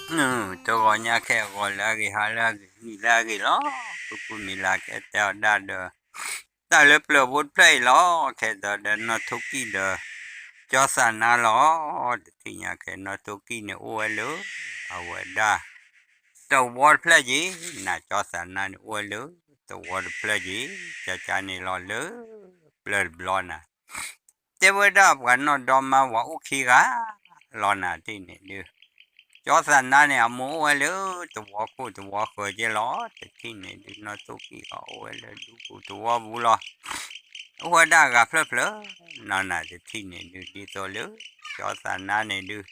တဂီၤညါခဲအဂီၤလၢအဂ့ၤ ဟါလၢအဂ့ၤ နံၤလၢအဂ့ၤလီၤ. ဖုဖုမံၤလၤကဲတဲအီၤဒၣ်ဒီး တၢ်လၢပျၢၤဖိတဖျၢၣ်အံၤလီၤ. ခဲဒီးနီၢ်ထိၣ်ကံၢ်ဒီး ကၠီသးနါလီၤ. တထံၣ်ညါခဲနီၢ်ထိၣ်ကံၢ်န့ၣ်အိၣ်ဝဲလၢ အဝဲဒၣ် သဝီတဖျၢၣ်က့ၤ, နကၠီသးနါန့ၣ်အိၣ်ဝဲလၢ သဝီတဖျၢၣ်က့ၤ, ကကန့ၣ်လီၤလၢ ပျၢၤတဘျီနၤ တဲဝဲဒၣ်ပှၤနီၢ်ဒီမါဝၤအိၣ်ခံဂၤလီၤနၤတထံၣ်န့ၣ်ဒုး, ကၠီသးနါန့ၣ် အမိၢ်အိၣ်ဝဲလၢ သဝီခိၣ်သဝီဃၢၤက့ၤလီၤ. တထံၣ်န့ၣ်ဒုး နီၢ်ထိၣ်ကံၢ်အီၤအိၣ်ဝဲလၢဒူပူၤသဝီပူၤလီၤ. အိၣ်ဝဲဒၣ်ဂၤဖျၢၣ်ဖျၢၣ်နၤနၤ တထံၣ်န့ၣ်ဒုး ဒ်သိးလၢ ကၠီသးနါန့ၣ်ဒုး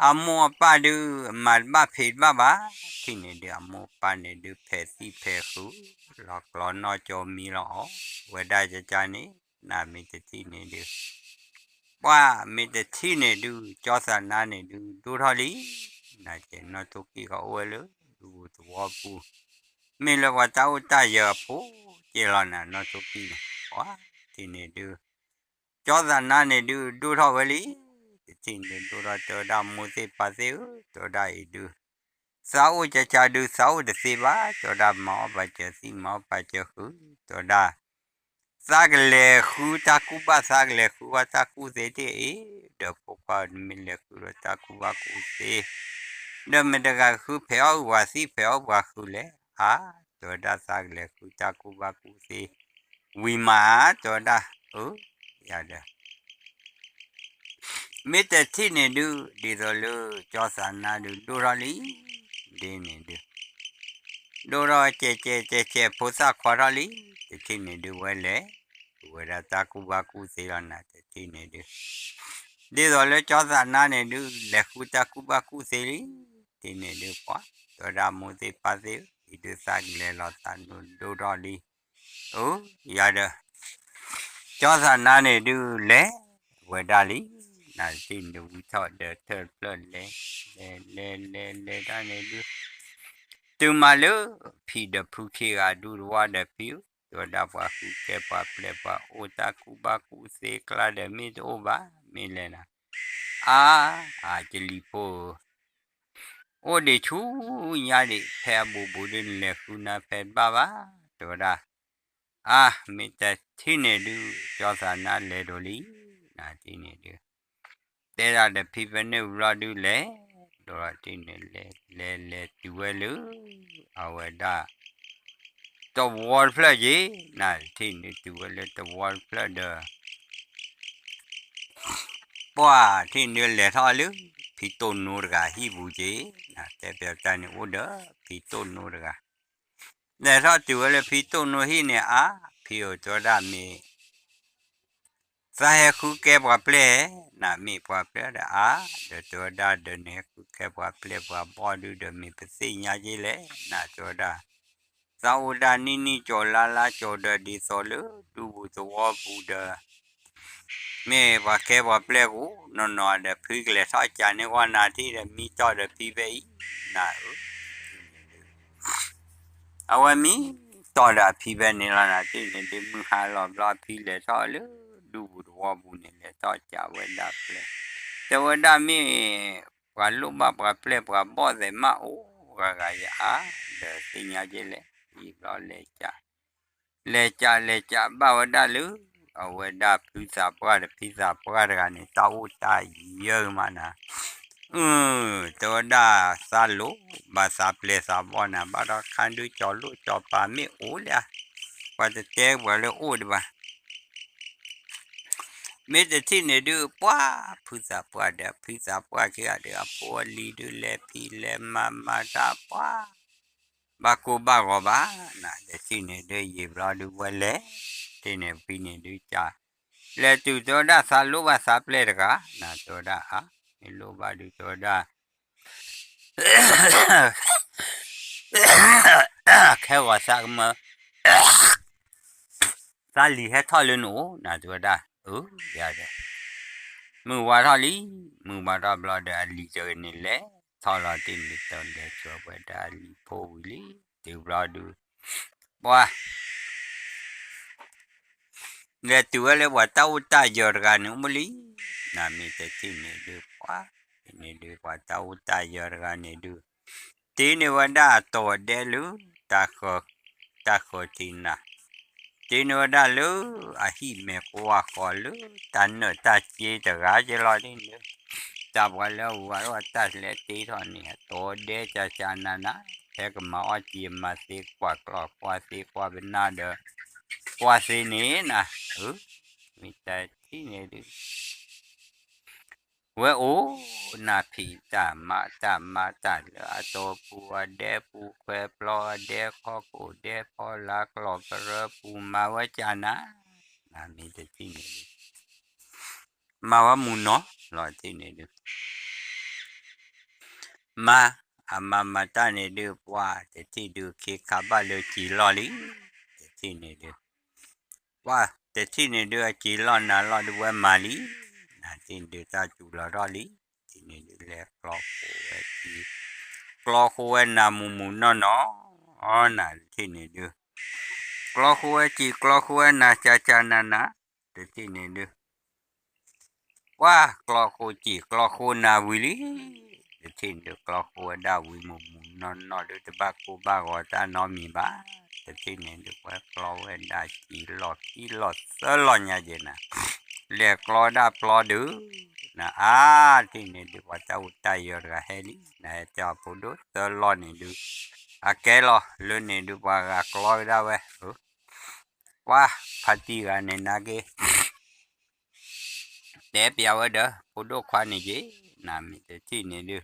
အမိၢ်အပၢ်ဒုး မၤတဘၣ်ဖံးတဘၣ်ဘၣ်, တထံၣ်န့ၣ်ဒုး အမိၢ်အပၢ်န့ၣ်ဒုး ဖဲးသံၣ်ဖဲးဃု လီၤကျီနီၢ်ကၠိမံလီၤအီၤ, ဝဲဒၣ်ကကန့ၣ် နမ့ၢ်တထံၣ်န့ၣ်ဒုး ပှၤမ့ၢ်တထံၣ်န့ၣ်ဒုး ကၠီသးနါန့ၣ်ဒုး ဒိၣ်ထီၣ်လံ, နကဲနီၢ်ထိၣ်ကံၢ်ဃီအိၣ်ဝဲလၢ ဒူပူၤသဝီပူၤ, မ့ၢ်လၢပှၤတၢ်အိၣ်တၢ်ယၢၤအဖိက့ၤလီၤနၤ နီၢ်ထိၣ်ကံၢ်န့ၣ်, ပှၤထံၣ်န့ၣ်ဒုး ကၠီသးနါန့ၣ်ဒုး ဒိၣ်ထီၣ်ဝဲလံ, တထံၣ်န့ၣ်ဒုး ဒိၣ်ထီၣ်တဲဝဲဒၣ်မိၢ်သ့ၣ်ပၢ်သ့ၣ်ဧၢ, တဲဝဲဒၣ်အံၤဒုး သးအိၣ်ကကဒုး သးအိၣ်တသ့ဘၣ်, တဲဝဲဒၣ်မၤအီၣ်ပာ်စၢၤသံၣ် မၤအီၣ်ပာ်စၢၤဃု, တဲဝဲဒၣ် သးကလဲၤဃုတၢ်ကူၣ်ဘၣ် သးကလဲၤဃုဝဲတၢ်ကူၣ်သ့တ့ၢ်အံၤ, ဒီးဖိခွါနမ့ၢ်လဲၤဃုဒီးတၢ်ကူၣ်ဘၣ်ကူၣ်သ့, ဒီးမ့ၢ်တဂၤဃုဖဲးအီၣ်ဝၤသံၣ် ဖဲးအီၣ်ပှၤဃုလဲၣ်, အါ, တဲဝဲဒၣ်သးကလဲၤဃုတၢ်ကူၣ်ဘၣ်ကူၣ်သ့, ဝံၤမး, တဲဝဲဒၣ်, အၢ, ယၤဒီး မ့ၢ်တထံၣ်န့ၣ်ဒုး ဒ်သိးလၢကၠီသးနါဒုး ဒိၣ်ထီၣ်လံ, ဒ်န့ၣ်ဒုး ဒိၣ်ထီၣ်ကဲးကဲးကဲးကဲး ဖိသၣ်ခွါထီၣ်လံ, တထံၣ်န့ၣ်ဒုးဝဲလဲၤ, ဝဲဒၣ်တၢ်ကူၣ်ဘၣ်ကူၣ်သ့လီၤနၤ တထံၣ်န့ၣ်ဒုး, ဒ်သိးလၢကၠီသးနါန့ၣ်ဒုး လဲၤဃုတၢ်ကူၣ်ဘၣ်ကူၣ်သ့လံ, တထံၣ်န့ၣ်ဒုး ပှၤ, တဲဝဲဒၣ်မိၢ်သ့ၣ်ပၢ်သ့ၣ်ဧၢ, အံၤဒုးသးကလဲၤလီၤသးဒိၣ်ဒိၣ်ထီၣ်လံ အၢ, ယၤဒီး ကၠီသးနါန့ၣ်ဒုးလဲၤဝဲဒၣ်လံ, နတထံၣ်န့ၣ်ဒုး ဝံထီၣ်ဒီးထၢၣ်တဖျၢၣ်လဲၤ, လဲၤလဲၤလဲၤလဲၤတၢ်န့ၣ်ဒုး, တုၤမးလၢ ဖံဒီးဖုခံဂၤဒူတဝီဒီး ဖံဧၢ, တဲဝဲဒၣ်ပှၤဃုကဲပှၤပျဲၢ် ပှၤအိၣ်တၢ်ကူၣ်ဘၣ်ကူၣ်သ့ကျါဒီး မ့ၢ်တအိၣ်ဘၣ် မ့ၢ်လဲၤနၤ, အါ, အကလံၤဖိဧၢ အိၣ်ဒံးဆူညါဒံး ဖဲအဘူးဘူးဒုး နလဲၤဃုနၤဖဲတဘၣ်ဘၣ်, တဲဝဲဒၣ်, အါ, မ့ၢ်တထံၣ်န့ၣ်ဒုး ကၠီသးနါလဲၤဒိးလံ, နတထံၣ်န့ၣ်ဒုး တဲဒၣ်ဒီးဖံဖဲန့ၣ်ဘျီဒုးလဲၤ, ဒီးတထံၣ်န့ၣ်လဲၤလဲၤလဲၤတုၤဝဲလၢ အဝဲဒၣ် သဝီတဖျၢၣ်က့ၤ, နတထံၣ်န့ၣ်ဒုးတုၤဝဲလၢသဝီတဖျၢၣ်ဒီး ပှၤထံၣ်န့ၣ်ဒုးလဲၤထီၣ်လၢ ဖံတိၢ်နိတဂၤဟံၣ်ပူၤက့ၤ, နတဲပျီတၢ်န့ၣ်အိၣ်ဒီး ဖံတိၢ်နိတဂၤ, လဲၤထီၣ်တုၤဝဲလၢဖံတိၢ်နိဟံၣ်န့ၣ် အါ, ဖံဧၢ တဲဝဲဒၣ်မ့ၢ် သးဟဲဃုကဲပှၤပျဲၢ်, နမ့ၢ်ပှၤပျဲၢ်ဒီးအါ, ဒီးတဲဝဲဒၣ်ဒီးနဟဲဃုကဲပှၤပျဲၢ်ပှၤဘီၣ်ဒုးဒီး မ့ၢ်ပသ့ၣ်ညါက့ၤလဲၣ်, နတဲဝဲဒၣ် သးအိၣ်ဒၣ်နံၣ်နံၣ်ကၠီၤလါလါကၠီၤဒီး ဒ်သိးလၢဒူပူၤသဝီပူၤဒီး မ့ၢ်ပှၤကဲပှၤပျဲၢ်ကိးနီၢ်နီၢ်ဒီး ဖုကလဲၤထီၣ်ကးန့ၢ်ဝဲနၤထံၣ်ဒီး မံတီၢ်ဒီးဖံဖဲအံၤ, နဧၢ, အဝဲမံတီၢ်ဒီးအဖံဖဲန့ၣ်လီၤ နတထံၣ်န့ၣ်ဒုး မုၢ်ဟါလီၤဘျီ အဖံလဲၤထီၣ်လၢဒူပူၤသဝီပူၤန့ၣ် လဲၤထီၣ်ကးဝဲဒၣ်ပျဲၢ်, တဲဝဲဒၣ်မ့ၢ် ပှၤလိၣ်ဘၣ်ပှၤပျဲၢ်ပှၤဘီၣ်သဲးမးအိၣ်ဂၤဂၤယၤအါ, ဒီးသ့ၣ်ညါက့ၤလဲၣ်, ယံာ်ဘျီလဲၤကး လဲၤကးလဲၤကးဘၣ်ဝဲဒၣ်လၢ အဝဲဒၣ်ဖုသးပှၢ်ဒီးဖံသးပှၢ်တဂၤန့ၣ် တၢ်အိၣ်တၢ်ယၢၢ်မးနၤ, အၢ, တဲဝဲဒၣ်သးလိၣ်ဘၣ်သးပျဲၢ်သးဘီၣ်နၤ ဘၣ်ဒီးခါဒုးကၠီၤလိၣ်ကၠီၤပၤမ့ၢ်အိၣ်လၢ ပှၤတတဲပှၤလၢအိၣ်ဒံးဘၣ် မ့ၢ်တထံၣ်န့ၣ်ဒုး ပှၤဖုသးပှၢ်ဒီးဖံသးပှၢ်ခံဂၤဒီး အဖိအလံၤဒုး လဲၤဖံးလဲၤမၤမၤတၢ်ပှၤ ဘၣ်ကိၢ်ဘၣ်ဂီၤဘၣ်, နတထံၣ်န့ၣ်ဒုး ယံာ်ဘျီဒုးဝဲလဲၤ, တထံၣ်န့ၣ်ဖံန့ၣ်ဒုးကး, လဲၤတုၤတဲဝဲဒၣ်သးလိၣ်ဘၣ်သးပျဲၢ်တဂၤ, နတဲဝဲဒၣ်အါ, မ့ၢ်လိၣ်ဘၣ်ဒုးတဲဝဲဒၣ် ခဲဂီၤသးကမၢ သးလံၤဟဲထီၣ်လၢနအိၣ် နတဲဝဲဒၣ်, အၢ, ယၤဒီး မုၢ်ဝါထီၣ်လံ, မုၢ်ဝါထီၣ်ဘျီဒီး အလံၤတဂၤန့ၣ်လဲၤထီၣ်လီၤတံၢ်န့ၣ် တလဲၤဆှၢဝဲဒၣ်အလံၤဖိဝံၤလံ, တုၤဘျီဒုး ပှၤ လဲၤတုၤဝဲလၢပှၤတၢ်အိၣ်တၢ်ယၢၤတဂၤန့ၣ်အိၣ်လံ, နမ့ၢ်တထံၣ်န့ၣ်ဒုးပှၤ န့ၣ်ဒုး ပှၤတၢ်အိၣ်တၢ်ယၢၤတဂၤန့ၣ်ဒုး တ့န့ၢ်ဝဲဒၣ်အတီၤဒဲလၢ တၢ်ဃၢၤထံးနၤ, တ့န့ၢ်ဝဲဒၣ်လၢအဟံၣ်မဲာ်ကွၢ်ဃီလၢ တၢ်နၢၣ်တၢ်စ့တဂၤက့လီၤဒ်န့ၣ်, တၢ်ပှၤလၢအဝၤဒိၣ်တၢ်လဲၤတ့ထီၣ်န့ၣ် အတီၤဒဲကၢ်ကၢ်နၤနၤ, ဖဲကမၤအီၣ်စံးမၤသ့ကွၢ်ကျီၢ်ကွၢ်သ့ကွၢ်ပနၢ်ဒီး ကွၢ်သ့န့ၣ်နၤ, မ့ၢ်တထံၣ်န့ၣ်ဒုး ဝဲအိၣ်နၢ်ဖံးတၢ်မၤတၢ်မၤတၢ်လၢအတီၤပူၤအဒဲပူၤ ခွဲးပျီအဒဲခီခိၣ်ဒဲဖီလာ်ကျီၢ်ကရၢပူၤ မၤဝဲကၢ်နၤ, နမ့ၢ်တထံၣ်န့ၣ်ဒုး မၤဝဲမုၢ်နီၢ်လီၤတထံၣ်န့ၣ်ဒုး မၤ အမၤမၤတၢ်န့ၣ်ဒုး ပှၤတထံၣ်ဒုးခ့ခးဘၣ်လၢကံၤလီၢ်လံ, တထံၣ်န့ၣ်ဒုး ပှၤတထံၣ်န့ၣ်ဒုး အကံၤလီၢ်နၤလီၢ်ဒုးဝဲမၤလံ, နထံၣ်န့ၣ်ဒုးတၢ်စူၤလီၤထီၣ်လံ, တထံၣ်န့ၣ်ဒုးလဲၤကျီဃိဝဲကံၤ ကျီဃိဝဲနၤမုၢ်မုၢ်နီၢ်နီၢ်, နတထံၣ်န့ၣ်ဒုး ကျီဃိဝဲကံၤ ကျီဃိဝဲနၤကၢ်ကၢ်နၤနၤ, တထံၣ်န့ၣ်ဒုး ပှၤကျီဃိကံၤ ကျီဃိနၤဝံၤလံ, တထံၣ်န့ၣ်ဒုး ကျီဃိဝဲဒၣ်ဝံၤမုၢ်မုၢ်နီၢ်နီၢ်ဒုး တဘၣ်ကိၢ်ဘၣ်ဂီၤတၢ်နီတမံၤဘၣ်, တထံၣ်န့ၣ်ဒုး ပှၤကျီဝဲဒၣ်ကံၤလီၢ်ခံလီၢ်သၢလီၢ်ညါက့ၤနၤ, လဲၤကျီဒၣ်ပျီဒုး နအါ တထံၣ်န့ၣ်ဒုး ပှၤတၢ်အိၣ်တၢ်ယၢၤတဂၤဟဲလံ, နဟဲတဲအီၤဖိဒိၣ်သၢလီၢ်န့ၣ်ဒုး အကဲလီၤလၢန့ၣ်ဒုး ပှၤဂၤကျီဝဲဒၣ်ဝဲ ပှၤဖါတံၢ်ဂၤန့ၣ်နာ်က့ တဲပျးဝဲဒီး ဖိဒိၣ်ခွါန့ၣ်က့ၤ, နမ့ၢ်တထံၣ်န့ၣ်ဒုး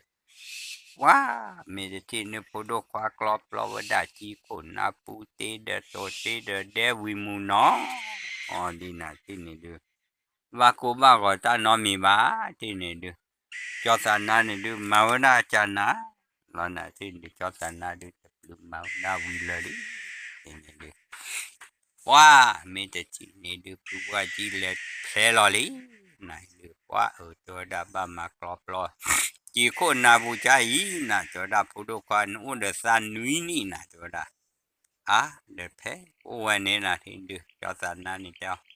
ပှၤ မ့ၢ်တထံၣ်န့ၣ် ဖိဒိၣ်ခွါကျီပျီဝဲဒၣ်ကံၤခိၣ်နၢ်ပူၤ တ့ဒီးတီၤတ့ဒီးဒဲဝံၤမုၢ်နီၢ်, အီၤဒ်နၤတထံၣ်န့ၣ်ဒုး ဘၣ်ကိၢ်ဘၣ်ဂီၤတၢ်နီတမံၤဘၣ်, တထံၣ်န့ၣ်ဒုး ကၠီသးနါန့ၣ်ဒုး မၤဝဲဒၣ်ကၢ်နၤ လီၤနၤတထံၣ်န့ၣ်ဒုး ကၠီသးနါဒုး တပျုးမၤဝဲဒၣ်ဝံၤလၢာ်လံ, တထံၣ်န့ၣ်ဒုး ပှၤ မ့ၢ်တထံၣ်န့ၣ်ဒုး ဖုပှၢ်ကံလဲၤဖဲလီၤလံ, နဒုး ပှၤအၢ တဲဝဲဒၣ်ဘၣ်မၤကျီပျီ ကံၤခိၣ်နၢ်ပူၤကါအံၤ နတဲဝဲဒၣ် ဖိဒိၣ်ခွါ နအိၣ်ဒီးသးနွံနံၣ်နတဲဝဲဒၣ်, အါ ဒီးဖဲအိၣ်ဝဲန့ၣ်နထံၣ်ဒုး ကၠီသးနါန့ၣ်တဲအီၤ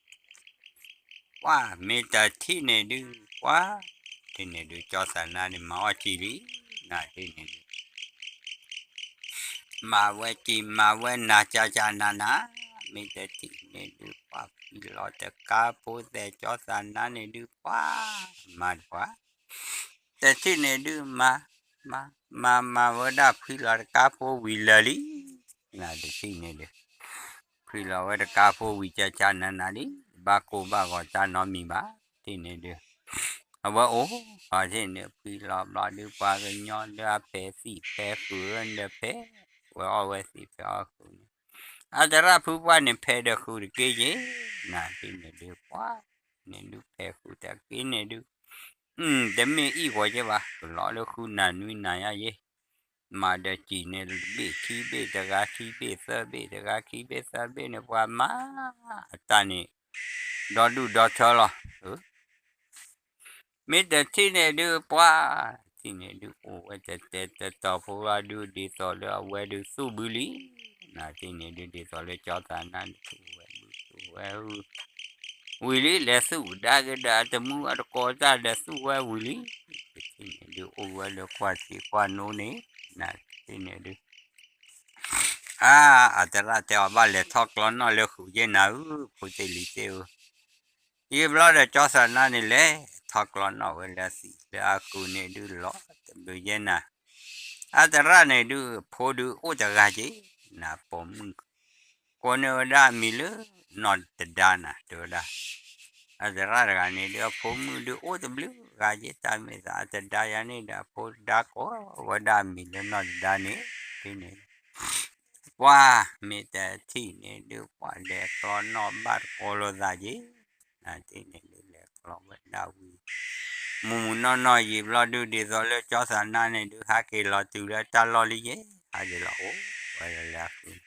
ပှၤ မ့ၢ်တထံၣ်န့ၣ်ဒုး ပှၤ တထံၣ်န့ၣ်ဒုး ကၠီသးနါန့ၣ် မၤအီၣ်ကံၤလံ, နထံၣ်န့ၣ်ဒုး မၤဝဲကံၤ မၤဝဲနၤ ကၢ်ကၢ်နၤနၤ, မ့ၢ်တထံၣ်န့ၣ်ဒုး ပှၤဖှံလီၤတကါဖိသဲး ကၠီသးနါန့ၣ်ဒုး ပှၤ မၤတပှၤ တထံၣ်န့ၣ်ဒုး မၤ မၤ မၤ မၤဝဲဒၣ်ဖှံလီၤတကါဖိဝံၤလၢာ်လံ, နတထံၣ်န့ၣ်ဒုး ဖှံလီၤဝဲတကါဖိဝံၤ ကၢ်ကၢ်နၤနၤလံ, ဘၣ်ကိၢ်ဘၣ်ဂီၤတၢ်နီတမံၤဘၣ်, တထံၣ်န့ၣ်ဒုး အဝဲအိၣ် အီၤတထံၣ်န့ၣ် ဖှံလီၤဘျီဒုး ပှၤကညီလၢအဖဲးသံၣ်ဖဲးဃုာ်ဒီးဖဲး ဝဲအီၣ်ဝဲသံၣ်ဖဲးအီၣ်ဃုာ်န့ၣ် အသရၣ်ဖုပှၢ်န့ၣ် ဖဲးဒီးဃုာ်တက့ၢ်က့ၤ, နတထံၣ်န့ၣ်ဒုး ပှၤ န့ၣ်ဒုး ဖဲးဃုာ်တက့ၢ်န့ၣ်ဒုး တမ့ၢ်အံၣ်ဂီၤက့ၤဘၣ်, ကလီၤလၢဃုနၤနွံနၤယါယ့ၢ်, မၤဒီးစံာ်န့ၣ် တဘ့ၣ်ခံဘ့ၣ် တဂၤခံဘ့ၣ်သၢဘ့ၣ် တဂၤခံဘ့ၣ်သၢဘ့ၣ်န့ၣ် ပှၤမၤအတၢ်န့ၣ် ဒီဒူၣ်ဒီထၢလီၤ. မ့ၢ်တထံၣ်န့ၣ်ဒုး ပှၤ ထံၣ်န့ၣ်ဒုး အိၣ်ဝဲတတဲတတီၤဖိလီၤဒုး ဒ်သိးလၢအဝဲဒုးသူၣ်ဘုလံ, နထံၣ်န့ၣ်ဒုး ဒ်သိးလၢကၠီသးနါန့ၣ် သူၣ်ဝဲဘုသူၣ်ဝဲ ဝံၤလံ လဲၤသူၣ်ကဒါက့ၤဒီးအတမူအတကိးတၢ်ဒီးသူၣ်ဝဲဝံၤလံ, တထံၣ်န့ၣ်ဒုး အိၣ်ဝဲလၢကွၢ်ထံကွၢ်နိန့ၣ် နထံၣ်န့ၣ်ဒုး အါ အသရၣ်တဲအီၤဘၣ်လဲၤထီၣ်ကျီနီၣ်လၢဃုာ်ယဲၢ်နၤဧၢ ဖိသ့ၣ်လံၤသ့ၣ်ဧၢ, ယံာ်ဘျီဒီးကၠီသးနါန့ၣ်လဲၤထီၣ်ကျီနီၣ်ဝဲလၢအသံၣ် လၢအဃုာ်န့ၣ်ဒုးလီၤတဘျုးယဲၢ်နၤ, အသရၣ်န့ၣ်ဒုး ဖိဒုးအိၣ်တဂၤက့ၤ နပိာ်မုၣ် ကိးန့ၢ်ဝဲဒၣ်အမံၤလၢနီၢ်တဒါနၤ တဲဝဲဒၣ်, အသရၣ်တဂၤန့ၣ်ဒုး အဖိမုၣ်ဒုးအိၣ်တဘျုးဂၤက့ၤ တၢ်မ့ၢ်သးအတဒါယၤန့ၣ်ဒီး အဖိဒါကိးဝဲဒၣ်အမံၤလၢနီၢ်တဒါန့ၣ်, ဒ်န့ၣ် ပှၤ မ့ၢ်တထံၣ်န့ၣ်ဒုး ပှၤလဲၤကျီနီၣ်ဘၣ်တကိးလိာ်သးက့ၤ, နထံၣ်န့ၣ်ဒုး လဲၤကျီဝဲဒၣ်ဝံၤ မုၢ်မုၢ်နီၢ်နီၢ်ယံာ်ဘျီဒုး ဒ်သိးလၢကၠီသးနါန့ၣ်ဒုး ဟးက့ၤလီၤတုၤလၢတၢ်လီၢ်လံယဲၢ် ဟးက့ၤလီၤအိၣ်ဝဲလၢအဃုာ်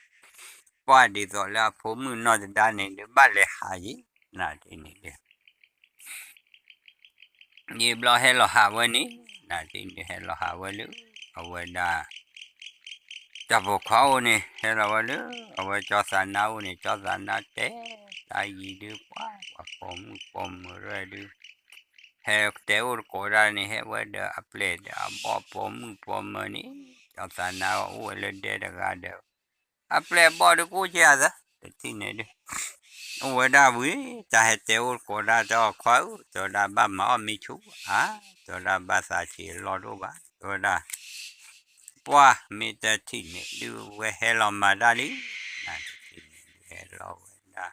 ပှၤဒ်သိးလၢအဖိမုၣ်နီၢ်တဒါန့ၣ်ဒုး ဘၣ်လဲၤဟးယံၤ နထံၣ်န့ၣ်ဒုး ယံာ်ဘျီဟဲလီၤဟးဝဲန့ၣ် နထံၣ်န့ၣ် ဟဲလီၤဟးဝဲလၢ အဝဲဒၣ် တၢ်ပိာ်ခွါအိၣ်န့ၣ် ဟဲလီၤဝဲလၢ အဝဲကၠီသးနါအိၣ်န့ၣ် ကၠီသးနါတဲ တၢ်ယံၤဒုး ပှၤ ပှၤပိာ်မုၣ်ပိာ်မုၣ်ရဲၣ်ဒုး ဟဲတဲအိၣ်တကိးဒၣ်န့ၣ် ဟဲဝဲဒီးအပျဲၢ်ဒီးအဘီၣ်ပိာ်မုၣ်ပိာ်မၢၤန့ၣ် ဒီးသးနါအိၣ်ဝဲလၢဒဲတဂၤဒီး အပျဲၢ်ဘီၣ်ဒုးကအိၣ်က့ၤအသး တထံၣ်န့ၣ်ဒုး အိၣ်ဝဲဒၣ်ဝံၤ တၢ်ဟဲတဲအိၣ်တကိးဒၣ်တဲအီၤခွါဧၢ တဲဝဲဒၣ်ဘၣ်မၤအီၣ်မ့ၢ်ဆူၣ်ဧါ တဲဝဲဒၣ်ဘၣ်သးဆံးအလီၢ်တအိၣ်ဘၣ် တဲဝဲဒၣ် ပှၢ်မ့ၢ်တထံၣ်န့ၣ်ဒုး ဝဲဟဲလီၤမၤတၢ်လံ နတထံၣ်န့ၣ်ဒုး ဟဲလီၤဝဲဒၣ်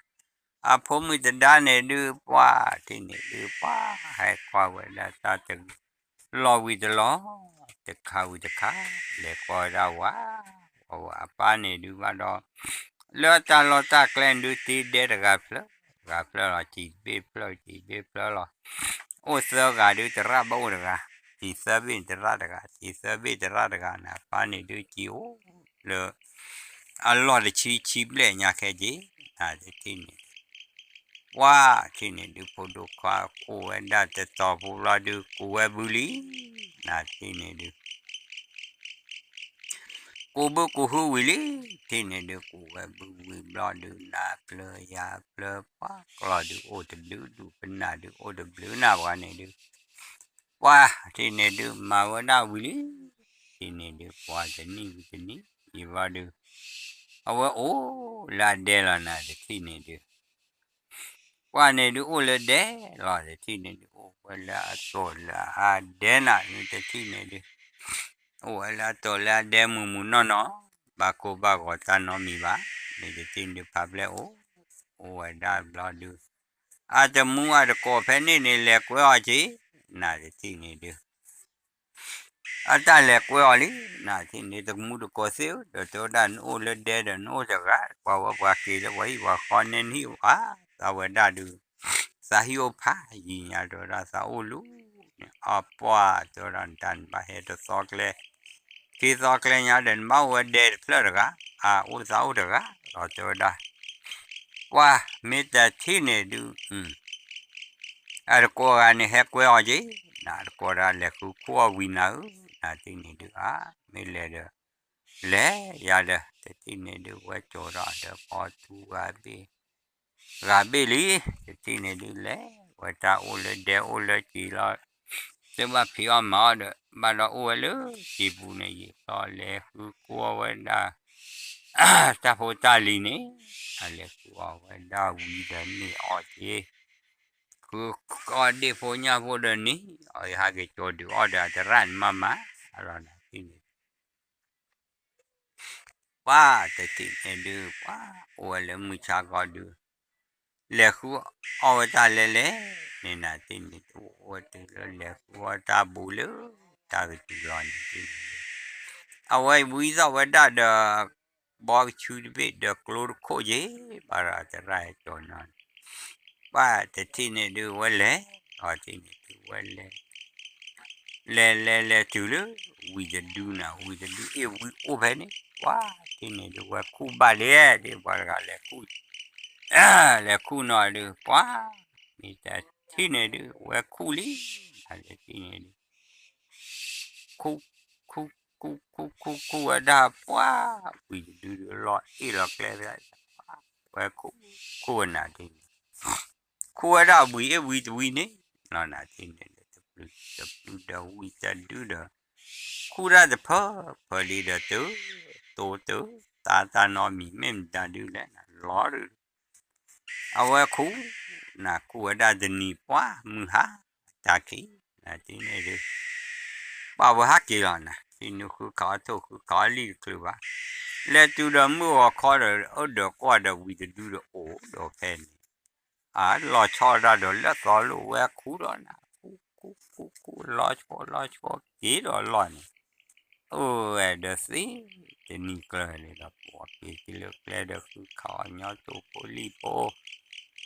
အဖိမုၣ်တဒါန့ၣ်ဒုး ပှၢ်ထံၣ်န့ၣ်ဒုး ပှၢ် ဟဲကွၢ်ဝဲဒၣ်တၢ်တ လီၤဝံၤတလီၤ တခါဝံၤတခါ လဲၤကွၢ်ဝဲဒၣ်ဝဲ ဝဲအပၢ်န့ၣ်ဒုးဘၣ်ဒီး လၢတၢ်လီၢ်တၢ်ကျဲဒုး တ့ဒဲတဂၤဖျၢၣ် ဂၤဖျၢၣ်လီၤ စံးဘ့ၣ်ဖျၢၣ် စံးဘ့ၣ်ဖျၢၣ်လီၤ အိၣ်သၢဂၤဒုး တရၣ်ဘၣ်အိၣ်တဂၤ စံးသၢဘ့ၣ်တရၣ်တဂၤ စံးသၢဘ့ၣ်တရၣ်တဂၤန့ၣ် အပၢ်န့ၣ်ဒုးစံးအိၣ်လၢ အလီၢ်တဆံဆံဘျဲၣ်ညါခဲက့ၤ နတထံၣ်န့ၣ် ပှၢ်ထံၣ်န့ၣ်ဒုး ဖိဒိၣ်ခွါအိၣ်ဝဲဒၣ်တတီၤဖိဘျီဒုး ကူးဝဲဘုလံ နတထံၣ်န့ၣ်ဒုး ကူးဘုကူးဟုဝံၤလံ ထံၣ်န့ၣ်ဒုး ကူးဝဲဘုဝံၤဘျီဒုး နၤဖျၢယၤဖျၢ ပှၢ်ကျီၢ်ဒုး အိၣ်တဒုဒုး ပနၢ်ဒုး အိၣ်တဘျုးနၢ်ပှၤန့ၣ်ဒုး ပှၢ်ထံၣ်န့ၣ်ဒုး မၤဝဲဒၣ်ဝံၤလံ ထံၣ်န့ၣ်ဒုး ပှၢ်တနံၣ်ဝံၤတနံၣ် ယံၤဘျီဒုး အဝဲအိၣ်လၢအဒဲလီၤ နတထံၣ်န့ၣ်ဒုး ပှၢ်န့ၣ်ဒုးအိၣ်လၢဒဲလီၤ တထံၣ်န့ၣ်ဒုး အိၣ်ဝဲလၢအတီၢ်လၢအဒဲနၤ နတထံၣ်န့ၣ်ဒုး အိၣ်ဝဲလၢအတီၢ်လၢအဒဲမုာ်မုာ်နီၢ်နီၢ် ဘၣ်ကိၢ်ဘၣ်ဂီၤတၢ်နီတမံၤဘၣ် နတထံၣ်န့ၣ်ဒုးဖးဘျဲၣ်အိၣ် အိၣ်ဝဲဒၣ်ဘျီဒုး အတမူအတကိးဖဲန့ၣ်န့ၣ် လဲၤကွဲအီၤက့ၤ နတထံၣ်န့ၣ်ဒုး အတၢ်လဲၤကွဲအီၤလံ နတထံၣ်န့ၣ် တမူတကိးသ့ၣ်ဧၢ ဒီးတဲဝဲဒၣ်နအိၣ်လၢဒဲဒီးနအိၣ်တဂၤ ပှၤဝဲပှၤက့ၤလၢပှၤဟံၣ်ပှၤဃီန့ၣ်နဟံၣ်ဧါ သးဝဲဒၣ်ဒုး သးဟံၣ်အိၣ်ဖးယံၤညါတဲဝဲဒၣ်သးအိၣ်လူၤန့ၣ် အပှၢ်တဲဝဲဒၣ်နတၢ်နဘၣ်ဟဲတသီကျဲ ခံသီကျဲညါဒီးနဘၣ်အိၣ်ဝဲဒဲတဖျၢၣ်တဂၤ အအိၣ်သးအိၣ်တဂၤလီၤတဲဝဲဒၣ် ပှၢ်မ့ၢ်တထံၣ်န့ၣ်ဒုး အတကိးဂၤန့ၣ်ဟဲကွဲအီၤက့ၤ နတကိးဒၣ်လဲၤဃုခိၣ်အီၣ်ဝံၤနၤဧၢ နတထံၣ်န့ၣ်ဒုး အါ မ့ၢ်လဲၤဒီး လဲၤယၤဒီး တထံၣ်န့ၣ်ဒုး ဝဲကၠီၤဒီးဒီးပီၤထူဂၤဘ့ၣ် ဂၤဘ့ၣ်လံ တထံၣ်န့ၣ်ဒုး လဲၤဝဲတၢ်အိၣ်လၢဒဲအိၣ်လၢက့ၤလီၤ တဘၣ်ဖံးအီၣ်မၤအီၣ်ဒီး ဘၣ်ဒီးအိၣ်ဝဲလၢက့ၤပူၤန့ၣ် ယံာ်လီၤလဲၤဃုကိၢ်ဝဲဒၣ် တၢ်ဖိတၢ်လံၤန့ၣ် အလဲၤဃုအီၣ်ဝဲဒၣ်ဝံၤဒီးန့ၢ်အီၣ်က့ၤ ဃုအီၣ်ဒ့ၣ်ဖိညၣ်ဖိဒီးန့ၣ် အီၣ်ဟးက့ၤကၠီၤဒုးအီၣ်ဒီးအတရၣ်န့ၣ်မးမး အလီၤနၤထံၣ်န့ၣ် ပှၢ်တထံၣ်န့ၣ်ဒုး ပှၢ်အိၣ်ဝဲလၢမုၢ်ဆါခီဒုး လဲၤဃုအီၣ်ဝဲတၢ်လဲၤလဲၤန့ၣ် နၤထံၣ်န့ၣ် တအိၣ်ဝဲတုၤလၢလဲၤဃုအီၣ်တၢ်ဘူးလၢ တၢ်ကတုၤလီၤန့ၣ် အဝဲဝံသးဝဲဒၣ်ဒီး ဘီကဆူတဘ့ၣ်ဒီးကျိတခိၣ်ယ့ၤ ဘၣ်ဒီးတရၣ်ဟဲကၠီၤနီၤန့ၣ် ပှၢ်တထံၣ်န့ၣ်ဒုးဝဲလဲၤ အီထံၣ်န့ၣ်ဒုးဝဲလဲၤ လဲၤလဲၤလဲၤတုၤလၢ ဝံၤတဒုနၤ ဝံၤတဒုအ့ၣ်ဝံအိၣ်ဖဲန့ၣ် ပှၢ်ထံၣ်န့ၣ်ဒုးဝဲခူၣ်ဘၣ်လံ ဒ်ပှၤတဂၤလဲၤခူၣ် လဲၤခူၣ်နီၤဒုး ပှၢ် မ့ၢ်တထံၣ်န့ၣ်ဒုး ဝဲခူၣ်လံ အလဲၤထံၣ်န့ၣ်ဒုး ခူၣ် ခူၣ် ခူၣ် ခူၣ် ခူၣ် ခူၣ်ဝဲဒၣ် ပှၢ် ဝံၤတဒုဒုးလီၤအ့ၣ်လီၤကျဲ ဝဲခူၣ် ခူၣ်ဝဲနၤထံၣ်န့ၣ် ခူၣ်ဝဲဒၣ်ဝံၤအ့ၣ်ဝံၤတဝံၤန့ၣ် လီၤနၤထံၣ်န့ၣ်ဒီး တပျုၤတပျုၤဒီးဝံၤတဒုဒီး ခူၣ်ဒၣ်တဖၢဖၢလံဒီးတုၤ တိၤတုၤ သးတၢ်နီတမံၤ မ့ၢ်မတၤဒုလဲၣ်နၤ လီၤဒုး အဝဲခူၣ် နၤခူၣ်ဝဲဒၣ်တနံၤ ပှၢ်မုၢ်ဟါ တၢ်ခံး နၤထံၣ်န့ၣ်ဒုး ပှၢ်ဝဲဟးက့ၤလီၤနၤ ထံၣ်န့ၣ်ဃုခးအီၣ်ထိၣ်ဃုခးအီၣ်လံတချုးဘၣ် လဲၤတုၤဒီးမုၢ်ဂီၤခီဒီး အိၣ်ဒီးကွၢ်ဒီးဝံၤတဒုဒီးအိၣ်ဒီးဖဲန့ၣ် အလီၤဆီဒၣ်ဒီးလၢသီလိာ်ဝဲခူၣ်လီၤနၤ ခူၣ် ခူၣ် ခူၣ် ခူၣ် လီၤဆီ လီၤဆီက့ၤဒီးလီၢ်န့ၣ် အိၣ်ဝဲဒီးသ့ တနံၤကျၢၤန့ၣ်ဒီး ပိာ်က့ၤက့ၤလၢကျဲဒီးဃုခးအီၣ်ညီတိၢ်ဖိလံၣ်ဖိ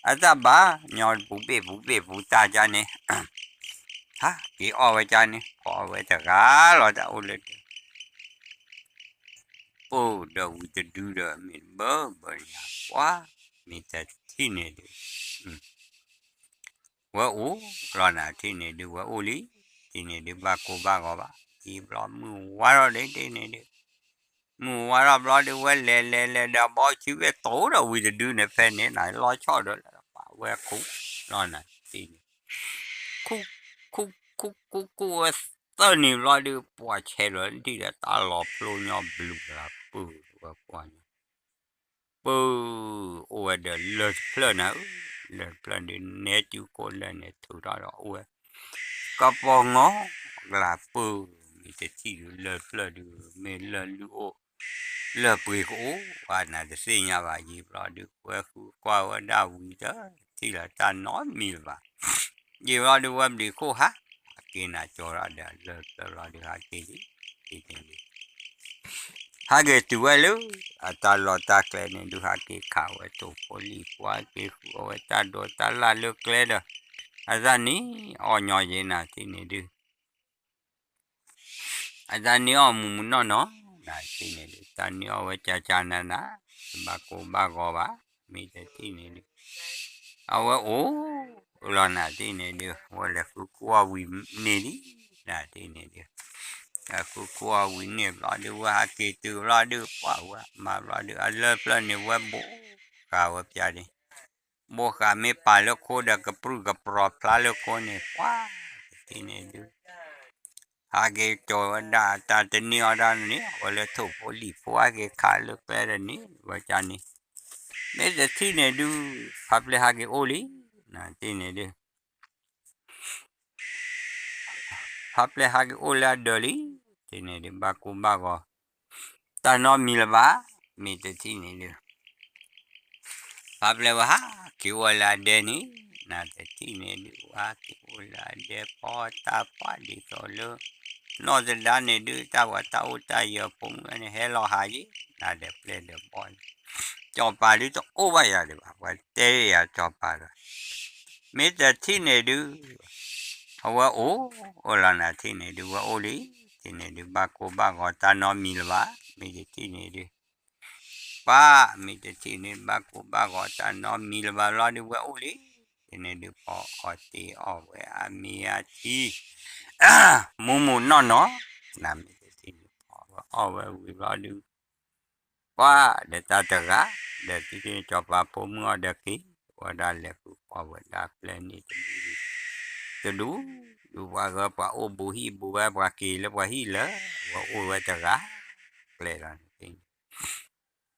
အတၢ်ဘၣ်ညီပူၤဘ့ၣ်ပူၤဘ့ၣ်ပူၤတၢ်ကါန့ၣ် ဟးက့ၤအီၣ်ဝဲကါန့ၣ် ဖီအီၣ်ဝဲတဂၤလီၤတၢ်အိၣ်လၢ အိၣ်ဒီးဝံၤတဒုဒီးမ့ၢ်တဘၢဘၢညါ ပှၢ် မ့ၢ်တထံၣ်န့ၣ်ဒုး ဝဲအိၣ်လီၤနၤထံၣ်န့ၣ်ဒုး ဝဲအိၣ်လံ ထံၣ်န့ၣ်ဒုး ဘၣ်ကိၢ်ဘၣ်ဂီၤဘၣ် အံၤဘျီမုၢ်ဝါထီၣ်လံထံၣ်န့ၣ်ဒုး မုၢ်ဝါထီၣ်ဘျီဒုး ဝဲလဲၤလဲၤလဲၤဒီးဘီဆူဝဲတိၤဒီးဝံၤတဒုန့ၣ် ဖဲန့ၣ်နၤ လီၤဆီဒီးလၢပာ်ဝဲခူၣ်လီၤနၤထံၣ်န့ၣ် ခူၣ် ခူၣ် ခူၣ်ခူၣ်ခူၣ်ခူၣ်ဝဲသၢနံၤဘျီဒုး ပှၤဆဲးလီၤဒံးဒီးတၢ်လီၤဖျိညီဘျုးလၢပုၢ်ဝဲကွၢ်ညီ ပုၢ် အိၣ်ဝဲဒီးလၢၢ်တဖျၢၣ်နၤဧၢ, လၢၢ်တဖျၢၣ်ဒုးနဲၣ်စုကိၣ်လၢၢ်န့ၣ် ထုးထီၣ်ဒီးအိၣ်ဝဲ ကပီၤငီၤကလၤပုၢ် မ့ၢ်တထံၣ်ဒုးလၢၢ်တဖျၢၣ်ဒုး မ့ၢ်လၢၢ်လုၢ်အိၣ် လၢၢ်ပှ့ၤကအိၣ် ပှၤနၤတသ့ၣ်ညါဘၣ်ယံာ်ဘျီဒုး ဝဲဃုကွၢ်ဝဲဒၣ်ဝံၤဒီး ထံၣ်လီၤတၢ်နီတမံၤလၢၤဘၣ် ယံာ်ဘျီဒုးဝဲဘျံးခိၣ်ဟး ဟးက့ၤနၤကၠီၤဒီးလၢၢ်တဖျၢၣ်ဘျီဒုးဟးက့ၤလံ ဒ်န့ၣ်ဒုး ဟးက့ၤတုၤဝဲလၢ အတၢ်လီၢ်တၢ်ကျဲန့ၣ်ဒုး ဟးက့ၤခးဝဲထိၣ်ဖိလံၣ်ဖိ ဟးက့ၤဃုအီၣ်ဝဲတၢ်ဒိးတၢ်လၢ်လၢကျဲဒီး အတၢ်နံၤအီၣ်ညီယဲနၤထံၣ်န့ၣ်ဒုး အတၢ်နံၤအီၣ်မူးမူးနီၢ်နီၢ် နၤထံၣ်န့ၣ်ဒုး တၢ်နံၤအီၣ်ဝဲကၠၢကၠၢနၤနၤ တဘၣ်ကိၢ်ဘၣ်ဂီၤဘၣ် မ့ၢ်တထံၣ်န့ၣ်ဒုး အဝဲအိၣ်လီၤနၤထံၣ်န့ၣ်ဒုး ဝဲလဲၤဃုကွၢ်ဝံၤန့ၣ်လံ နၤထံၣ်န့ၣ်ဒုး ဃုကွၢ်ဝံၤန့ၣ်ဘျီဒုး ဝဲဟးက့ၤတုၤဘျီဒုး ပှၤဝဲမၤဘျီဒုး အလၢၢ်တဖျၢၣ်န့ၣ် ဝဲဘိးဃာ်ဝဲပျါန့ၣ် ဘိးဃာ်မ့ၢ်ပာ်လၢခိဒီး ကပြုၢ်ကပြီၤဖျါလၢခိန့ၣ် ပှၤတထံၣ်န့ၣ်ဒုး ဟးက့ၤကၠီၤဝဲဒၣ်တၢ်တနံၤအီၣ်ဒၣ်န့ၣ် အဝဲလၢထိၣ်ဖိလံၣ်ဖိဟဲက့ၤခးလၢကျဲဒီးန့ၣ် ဝဲကၠါန့ၣ် မ့ၢ်တထံၣ်န့ၣ်ဒုး ဖါပျဲၢ်ဟးက့ၤအိၣ်လံ နၤထံၣ်န့ၣ်ဒုး ဖါပျဲၢ်ဟးက့ၤအိၣ်လၢအဒၢးလံ ထံၣ်န့ၣ်ဒုး ဘၣ်ကိၢ်ဘၣ်ဂီၤ တၢ်နီတမံၤလၢၤဘၣ် မ့ၢ်တထံၣ်န့ၣ်ဒုး ဖါပျဲၢ်ဝဲဟးက့ၤအိၣ်လၢအဒဲန့ၣ် နၤတထံၣ်န့ၣ်ဒုး ဝဲဟးက့ၤအိၣ်လၢအဒဲ ဖီတၢ်ဖးဒ်သိးလၢ နီၢ်သဒါန့ၣ်ဒုး တၢ်ဝဲတၢ်အိၣ်တၢ်ယၢၤဖိမုၣ်န့ၣ် ဟဲလီၤဟးယံၤ နၤဒီးပျဲၢ်ဒီးဘီၣ် စီၤပၤဒုးတအိၣ်ဘၣ်ယၤဒံးဘၣ် ပှၤတဲယၤစီၤပၤဒီး မ့ၢ်တထံၣ်န့ၣ်ဒုး အဝဲအိၣ် အိၣ်လီၤနၤထံၣ်န့ၣ်ဒုး ဝဲအိၣ်လံ ထံၣ်န့ၣ်ဒုး ဘၣ်ကိၢ်ဘၣ်ဂီၤတၢ်နီတမံၤလၢၤဘၣ် မ့ၢ်တထံၣ်န့ၣ်ဒုး ပၢ် မ့ၢ်တထံၣ်န့ၣ် ဘၣ်ကိၢ်ဘၣ်ဂီၤတၢ်နီတမံၤလၢၤဘၣ်ဘျီဒုး ဝဲအိၣ်လံ ထံၣ်န့ၣ်ဒုး ဖီအီၣ်တ့ၤအီၣ်ဝဲအမ့ၤအထံ မူးမူးနီၢ်နီၢ် နၤမ့ၢ်တထံၣ်န့ၣ် ဖီဝဲအီၣ်ဝဲဝံၤဘျီဒုး ပှၤဒီးတၢ်တဂၤ ဒီးတထံၣ်န့ၣ် စီၤပၤဖိမုၣ်အီၤဒီးက့ၤ ဝဲဒၣ်လဲၤဃုကွၢ်ဝဲဒၣ်ပျဲၢ်န့ၣ်တဒူၣ် တဒူၣ် ဒုးပှၤဂၢၢ်ပှၤအိၣ်ဘူးဟံၣ်ဘူးဝဲ ပှၤက့ၤလၢပှၤဟံၣ်လၢ ဝဲအိၣ်ဝဲတဂၤ ကျဲလီၤန့ၣ်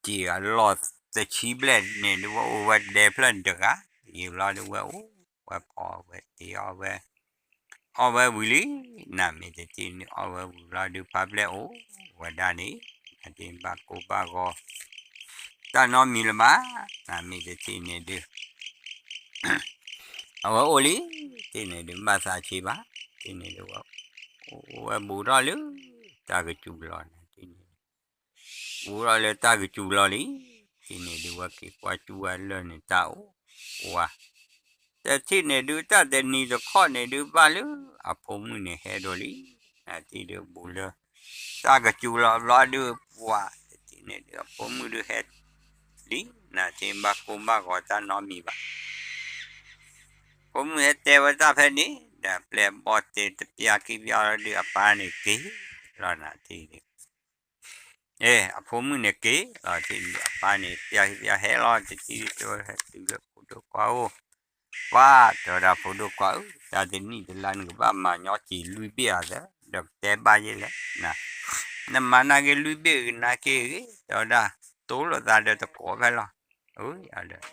က့ၤအလီၢ်တဆံဘျဲၣ်န့ၣ်ဒုး ဝဲအိၣ်ဝဲဒဲဖျၢၣ်န့ၣ်တဂၤ ယံာ်ဘျီဒုးဝဲအိၣ် ဝဲဖီဝဲတ့ၤအီၣ်ဝဲ အီၣ်ဝဲဝံၤလံ နၤမ့ၢ်တထံၣ်န့ၣ် အီၣ်ဝဲဝံၤဘျီဒုး ဖါပျဲၢ်အိၣ်ဝဲဒၣ်န့ၣ် နၤတထံၣ်ဘၣ်ကိၢ်ဘၣ်ဂီၤ တၢ်နီတမံၤလၢၤဘၣ် နၤမ့ၢ်တထံၣ်န့ၣ်ဒုး အဝဲအိၣ်လံ ထံၣ်န့ၣ်ဒုး ဘၣ်သးဆံးဘၣ် ထံၣ်န့ၣ်ဒုး ဝဲအိၣ်ဝဲဘူးထီၣ်လၢ တၢ်ကစူၤလီၤန့ၣ် ထံၣ်န့ၣ် ဘူးထီၣ်လၢတၢ်ကစူၤလီၤလံ ထံၣ်န့ၣ်ဒုး ဝဲက့ၤကွၢ်စူၣ်ဝဲလၢာ်န့ၣ် တၢ်အိၣ်ဝဲ တထံၣ်န့ၣ်ဒုး တၢ်တနံၤတခီန့ၣ်ဒုး ဘၣ်လၢအဖိမုၣ်န့ၣ်ဟဲဒိးလံ နၤထံၣ်ဒုးဘူးလၢ တၢ်ကစူၤလီၤဘျီဒုး ပှၤတထံၣ်န့ၣ်ဒုး အဖိမုၣ်ဒုးဟဲလံ နၤထံၣ်ဘၣ်ကိၢ်ဘၣ်ဂီၤတၢ်နီတမံၤဘၣ် ဖိမုၣ်ဟဲတဲဝဲတၢ်ဖဲန့ၣ် ဒီးပျဲၢ်ဘီၣ်တဲတပျၢ်ခံပျၢ်လီၤဒုး အပၢ်န့ၣ်က့ၤလီၤ နၤထံၣ်န့ၣ် အဖိမုၣ်န့ၣ်က့ၤလီၤ ထံၣ်ဒုး အပၢ်န့ၣ် တပျၢ်ခံပျၢ်ဟဲလီၤ တထံၣ်တဲဝဲဟဲတုၤလၢဖိဒိၣ်ခွါအိၣ် ပှၤတဲဝဲဒၣ် ဖိဒိၣ်ခွါဧၢ တၢ်တနံၣ်တလါနကဘၣ်မၤညီစ့လွံၢ်ဘ့ၣ်ဧါသၢ ဒီးကတဲဘၣ်ယဲလဲၣ် နမၤနာ်က့လွံၢ်ဘ့ၣ်ကနါက့ဂ့ၤ တဲဝဲဒၣ် တိလိာ်သးဒီးတကိးဖဲလီၤ အၢ ယၤဒီး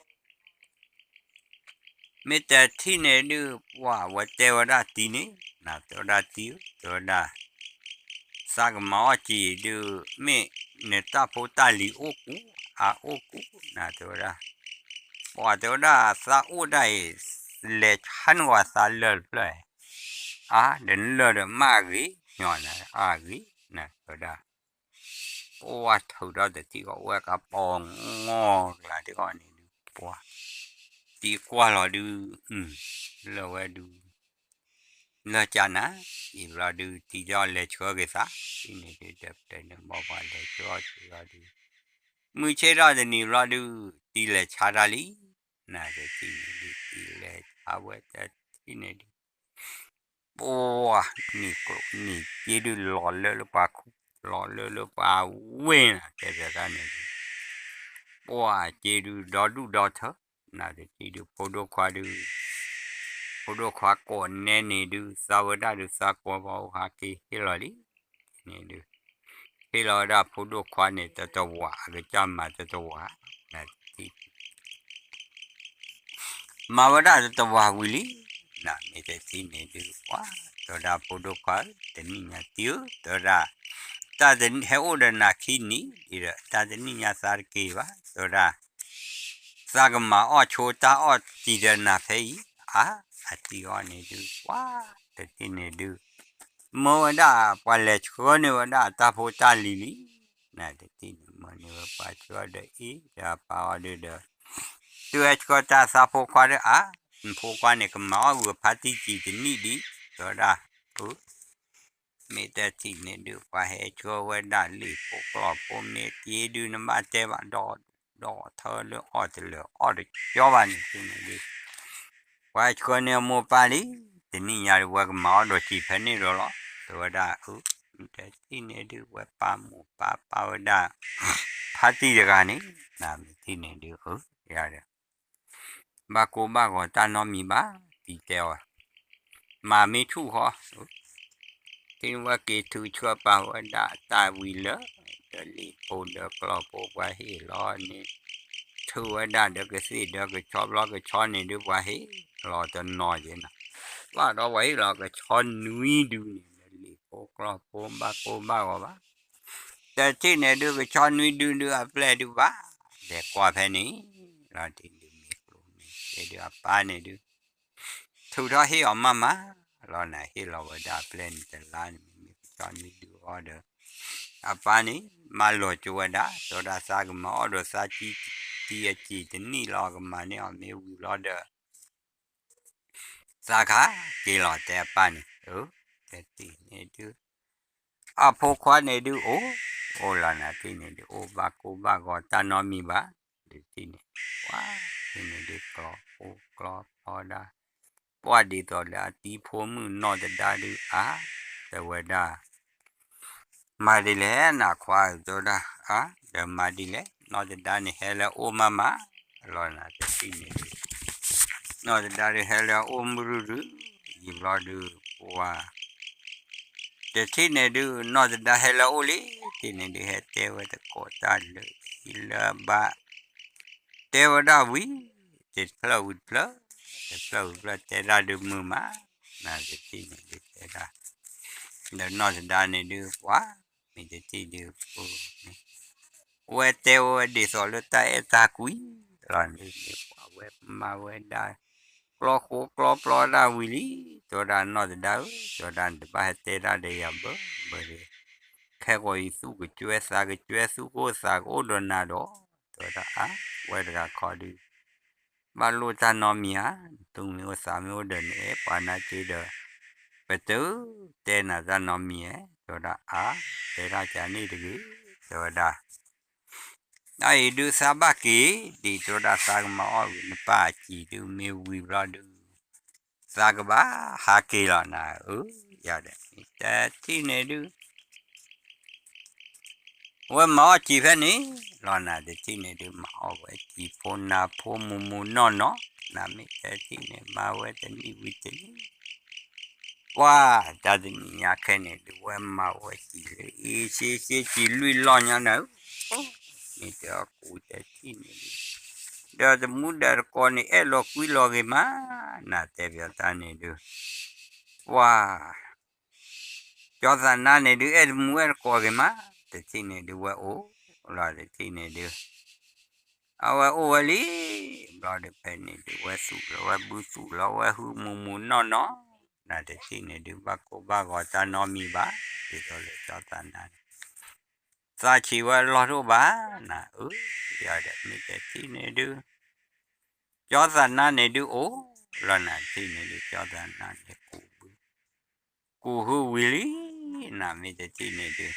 မ့ၢ်တထံၣ်န့ၣ်ဒုး ပှၤဝဲတဲဝဲဒၣ်တံၤန့ၣ် နၤတဲဝဲဒၣ်တံၤဧၢ တဲဝဲဒၣ် သးကမၤအီၣ်စ့ဒုး မ့ၢ်နတၢ်ဖိတၢ်လံၤအိၣ်ကူး အအိၣ်ကူး နၤတဲဝဲဒၣ် ပှၤတဲဝဲဒၣ် သးအိၣ်ဒၣ်အံၤ လဲၤဆါနဝၤသးလၢၢ်တဖျၢၣ် အါ ဒီးနလၢၢ်ဒီးမ့ၢ်အဂ့ၤ ညီနၤ အဂ့ၤ နၤတဲဝဲဒၣ် ပှၤထုးထီၣ်တထံၣ်ဃီ အိၣ်ဝဲကပီၤငီၢ်ကျါတဂီၢ်န့ၣ်ဒုး ပှၤ တံၤကွၢ်လီၤဒုး လၢဝဲဒုး လၢကၢ်နၤ အံၤဘျီဒုး တံၤဒီးလဲၤဆှၢက့ၤသး တံၤန့ၣ်ဒုး ဒီးပျဲၢ်န့ၣ်ဘီပှၤလဲၤဆှၢအီၤဆှၢအီၤဒုး မုၢ်ဆ့ၣ်ထီၣ်တနံၤဘျီဒုး တံၤလဲၤဆါတၢ်လံ နၤတထံၣ်န့ၣ်ဒုး တံၤလဲၤဆါဝဲတထံၣ်န့ၣ်ဒုး ပှၤ နံၤကျိၤနံၤက့ဒုး လီၤလၢလၢပှၤခူၣ် လီၤလၢလၢပှၤဝ့ၢ်နၤ တဲဖဲတၢ်န့ၣ်ဒုး ပှၤက့ဒုး ဒီဒူၣ်ဒီထၢ နၤတထံၣ်ဒုး ဖိဒိၣ်ခွါဒုး ဖိဒိၣ်ခွါကိးနဲန့ၣ်ဒုး သးဝဲဒၣ်ဒုး သးကွၢ်ပှၤအိၣ်ဟးက့ၤဟ့ၣ်လီၤလံန့ၣ်ဒုး ဟ့ၣ်လီၤဝဲဒၣ်ဖိဒိၣ်ခွါန့ၣ် တတဝာ် အကစၢ်မၤတတဝာ် နတထံၣ် မၤဝဲဒၣ်တတဝာ်ဝံၤလံ နမ့ၢ်တထံၣ်န့ၣ်ဒုး ပှၤ တဲဝဲဒၣ်ဖိဒိၣ်ခွါဧၢ တနံၣ်ညါတံၢ်ဧၢ တဲဝဲဒၣ် တၢ်တနံၣ်ဟဲအိၣ်ဒီးနၤခံနံၣ်ဒီး တၢ်တနံၣ်ညါသးတက့ၤဘၣ် တဲဝဲဒၣ် သးကမၤအီၣ်ဆိတၢ်အီၣ်တံၢ်ဒီးနၤဖဲအံၤ အါ အတံၢ်အီၣ်န့ၣ်ဒုး ပှၤ တထံၣ်န့ၣ်ဒုး မၢဝဲဒၣ် ပှၤလဲၤဆှၢန့ၢ်ဝဲဒၣ်အတၢ်ဖိတၢ်လံၤလံ နတထံၣ်န့ၣ် မၢန့ၢ်ဝဲပှၤဆှၢဒီးအ့ၣ်ဒီးအပၢ်အီၤဒုးဒီး တုၤဟဲဆှၢတၢ်သးဖိခွါဒီးအါ နဖိခွါန့ၣ် ကမၤအီၣ်ဂုာ်ဖါတံၢ်တံၢ်တနံၣ်ဒံး တဲဝဲဒၣ် အၢ မ့ၢ်တထံၣ်န့ၣ်ဒုး ပှၤဟဲဆှၢဝဲဒၣ်လံာ်ဖိကျိာ်ဖိမ့ၢ်က့ၤဒုး နဘၣ်တဲဘၣ်ဒီး ဒီးထၢလၢအီၣ်တလၢာ်အီၣ်တကၠီဘၣ်န့ၣ် တထံၣ်န့ၣ်ဒုး ပှၤဟဲဆှၢန့ၢ်အမိၢ်ပၢ်လံ တနံၣ်ညါဒုး ဝဲကမၤအီၣ်ဒီးကံၢ်ဖဲန့ၣ်ဒီးလီၤ တဲဝဲဒၣ် အၢ မ့ၢ်တထံၣ်န့ၣ်ဒုး ဝဲပာ်မိၢ်ပာ်ပၢ်ဝဲဒၣ် ဖါတံၢ်တဂၤန့ၣ် နမ့ၢ်တထံၣ်န့ၣ်ဒုး အၢ ယၤဒီး ဘၣ်ကိၢ်ဘၣ်ဂီၤတၢ်နီတမံၤဘၣ် တံၢ်တဲအီၤ မၤမ့ၢ်ဆူၣ်ဃီ ထံၣ်ဝဲက့ၤထုးဆှၢပာ်ဝဲဒၣ်တၢ်ဝံၤလၢာ် ဒီးလံာ်ဖိဒီးကျိာ်ဖိပှၤဟ့ၣ်လီၤန့ၣ် ထုးဝဲဒၣ်ဒီးကသ့ၣ်ဒီးကဆီဘျီကဆီန့ၣ်ဒုး ပှၤဟ့ၣ်လီၤတနီၤက့ၤနၤ ဘၣ်ဒီးပှၤဟ့ၣ်လီၤကဆီနွံဒုန့ၣ် ဒီးလံာ်ဖိကျိာ်ဖိဘၣ်ကိၢ်ဘၣ်ဂီၤဘၣ် တထံၣ်န့ၣ်ဒုး ကဆီနွံဒုဒုးအပျဲၢ်ဒုးဘၣ် လဲၤကွၢ်ဖဲန့ၣ် လီၤတံၢ်ဒုးမ့ၢ်ကျိၤမ့ၢ်စ့ဒုးအပၢ်န့ၣ်ဒုး ထုးထီၣ်ဟ့ၣ်အီၤမးမး လီၤနၤဟ့ၣ်လီၤဝဲဒၣ်အပျဲၢ်န့ၣ်တလါန့ၣ် မ့မ့ၢ်ကဆီနွံဒုအီၤဒီး အပၢ်န့ၣ် မၤလီၤကၠိဝဲဒၣ် တဲဝဲဒၣ်သးကမၤအီၣ်ဒီးသးကံၢ်တံၢ်အကံၢ်တနံၣ်လီၤ ကမၤန့ၢ်အီၤမ့ၢ်ဝံၤဘျီဒီး သးခးက့ၤလီၤတဲအပၢ်န့ၣ် တထံၣ်န့ၣ်ဒုး အဖိခွါန့ၣ်ဒုးအိၣ် အိၣ်လီၤနၤတထံၣ်န့ၣ်ဒုး အိၣ်ဘၣ်ကိၢ်ဘၣ်ဂီၤတၢ်နီတမံၤဘၣ် တထံၣ်န့ၣ် ပှၤ တထံၣ်န့ၣ်ဒုး ကျီဖိကျီဖီဒၣ် ပှၤဒ်သိးလၢအတံၤဖိမုၣ်နီၢ်သဒါဒုးအါ တဲဝဲဒၣ် မၤဒ်လဲၣ်နခွါဧၢ တဲဝဲဒၣ် အါ ဒီးမၤဒ်လဲၣ် နီၢ်သဒါန့ၣ်ဟဲလၢအအိၣ်မးမး လီၤနၤတထံၣ်န့ၣ်ဒုး နီၢ်သဒါဒုးဟဲလၢအအိၣ်မုၢ်ရုၢ်ရုၢ် ယံၤဘျီဒုး ပှၤ တထံၣ်န့ၣ်ဒုး နီၢ်သဒါဟဲလၢအအိၣ်လံ တထံၣ်န့ၣ်ဒုး ဟဲတဲဝဲသကိးတၢ်လၢာ်လၢဘၣ် တဲဝဲဒၣ်ဝံၤ တဖျၢၣ်ဝံၤတဖျၢၣ် တဖျၢၣ်ဝံၤတဖျၢၣ် တဲဒၣ်ဒုးမုာ်မး နတထံၣ်န့ၣ်ဒုးတဲဒၣ် ဒီးနီၢ်သဒါန့ၣ်ဒုး ပှၤ မ့ၢ်တထံၣ်ဒုး ဝဲတဲဝဲဒ်သိးလၢတၢ်အဲၣ်တၢ်ကွံ လီၤန့ၣ် ပှၤဝဲမၤဝဲဒၣ် ကျီဃိကျီပျီဒၣ်ဝံၤလံ တဲဝဲဒၣ်နီၢ်သဒါဧၢ တဲဝဲဒၣ်နတဘၣ်ဟဲတဲဒၣ်ဒီးယၤဘၢဘၢဒီး ခဲကိာ်အံၤသူၣ်ကကွဲသးကကွဲ သူၣ်ကိၢ်သးကအိၣ်ဒီးနၤဒီး တဲဝဲဒၣ်အါ ဝဲတဂၤခီဒုး ဘၣ်လိၣ်တၢ်နီတမံၤဧါ နသူၣ်မ့ၢ်အိၣ်သးမ့ၢ်အိၣ်ဒီးနအဲၣ်ပှၤနာ်က့ဒီး ပတတဲနၤတၢ်နီတမံၤဧါ တဲဝဲဒၣ်အါ တဲဒၣ်ကန့ၣ်တဂ့ၤ တဲဝဲဒၣ် အအံၤဒုးသးဘၣ်က့ၤ ဒ်တဲဝဲဒၣ်သးကမၤအီၣ်ဂ့ၤနပၢ်အကံၢ်ဒုးမ့ၢ်ဝံၤဘျီဒုး သးကဘၣ်ဟးက့ၤလီၤနၤဧၢ ယၤဒီး တထံၣ်န့ၣ်ဒုး ဝဲမၤအီၣ်ကံၢ်ဖဲန့ၣ် လီၤနၤတထံၣ်န့ၣ်ဒုး မၤအီၣ်ဝဲကံၢ်ဖိနၢ်ဖိမုာ်မုာ်နီၢ်နီၢ် နမ့ၢ်တထံၣ်န့ၣ် မၤဝဲတနံၣ်ဝံၤတနံၣ် ပှၤ တၢ်တနံၣ်ညါခဲန့ၣ်ဒုး ဝဲမၤဝဲကံၢ်လၢအ့ၣ်စ့စ့ကံၢ်လွံၢ်လီၢ်ညါနၤဧၢ မ့ၢ်တဲအီၤကူတထံၣ်န့ၣ်ဒုး ဒီးတမူဒီးတကိးန့ၣ် အဲၣ်လီၤကွံလီၤဂ့ၤမး နတဲပၠီတၢ်န့ၣ်ဒုး ပှၤ ကၠီသးနါန့ၣ်ဒုး အဲၣ်တမူအဲၣ်တကိးဂ့ၤမး တထံၣ်န့ၣ်ဒုး ဝဲအိၣ်လီၤတထံၣ်န့ၣ်ဒုး အဝဲအိၣ်ဝဲလံ ဘျီဒုးဖဲန့ၣ်ဒုး ဝဲသူၣ်လီၤဝဲဘုသူၣ်လီၤဝဲဟုမုာ်မုာ်နီၢ်နီၢ် နတထံၣ်န့ၣ်ဒုး ဘၣ်ကိၢ်ဘၣ်ဂီၤတၢ်နီတမံၤဘၣ် ဒ်သိးလၢကၠီသးနါန့ၣ် သးဆံးဝဲလီၢ်တအိၣ်ဘၣ် နဧၢ ယၤဒီးမ့ၢ်တထံၣ်န့ၣ်ဒုး ကၠီသးနါန့ၣ်ဒုးအိၣ် လီၤနၤတထံၣ်န့ၣ်ဒုး ကၠီသးနါန့ၣ်ကူးဘု ကူးဟုဝံၤလံ နမ့ၢ်တထံၣ်န့ၣ်ဒုး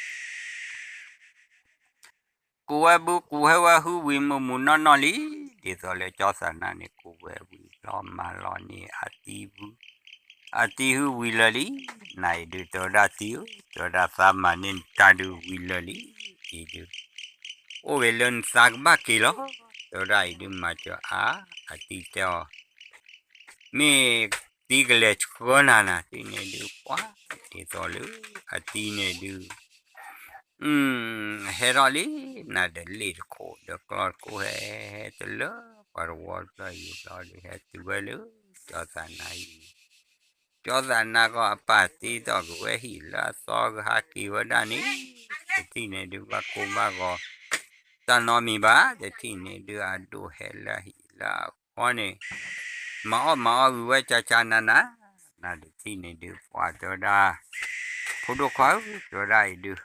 ကူးဝဲဘု ကူးဟဲဝဲဟုဝံၤမုာ်မုာ်နီၢ်နီၢ်လံ ဒ်သိးလၢကၠီသးနါန့ၣ် ကူးဝဲဝံၤလီၤမၤလီၤန့ၢ်အတံၤဘု အတံၤဟုဝံၤလၢာ်လံ နအံၤဒုးတဲဝဲဒၣ်တံၤဧၢ တဲဝဲဒၣ်သးမၤန့ၢ်နတၢ်ဒုးဝံၤလၢာ်လံ အံၤဒုး အိၣ်ဂ့ၤလၢနသးကဘၣ်က့ၤလီၤ တဲဝဲဒၣ်အံၤဒုးမၤစၢၤအါ အတံၤတဲအီၤ မ့ၢ် အတံၤကလဲၤဆှၢနၤနၤ တထံၣ်န့ၣ်ဒုး ပှၤဒ်သိးလၢ အတံၤန့ၣ်ဒုး ဟဲထီၣ်လံ နၤဒီးလ့ၣ်တခိၣ်ဒီးကျီတခိၣ်ဟဲ ဟဲတလၢပှၤတဝီတဖျၢၣ်အံၤဘျီဒီး ဟဲတုၤဝဲလၢ ကၠီသးနါအံၤန့ၣ် ကၠီသးနါကီးအပၢ်တ့ထီၣ်က့ၤဝဲဟံၣ်လၢအသီ ကဟးက့ၤဝဲဒၣ်န့ၣ် တထံၣ်န့ၣ်ဒုး ဘၣ်ကိၢ်ဘၣ်ဂီၤ တၢ်နီတမံၤဘၣ် တထံၣ်န့ၣ်ဒုး အဒိၣ်ဟဲလၢအဟံၣ်လၢအဃီန့ၣ် မၤအီၣ်မၤအီၣ်ဂ့ၤဝဲကၠါကၠါနးနး နၤတထံၣ်န့ၣ်ဒုး ပှၤတဲဝဲဒၣ် ဖိဒိၣ်ခွါဧၢ တဲဝဲဒၣ်အံၤဒုး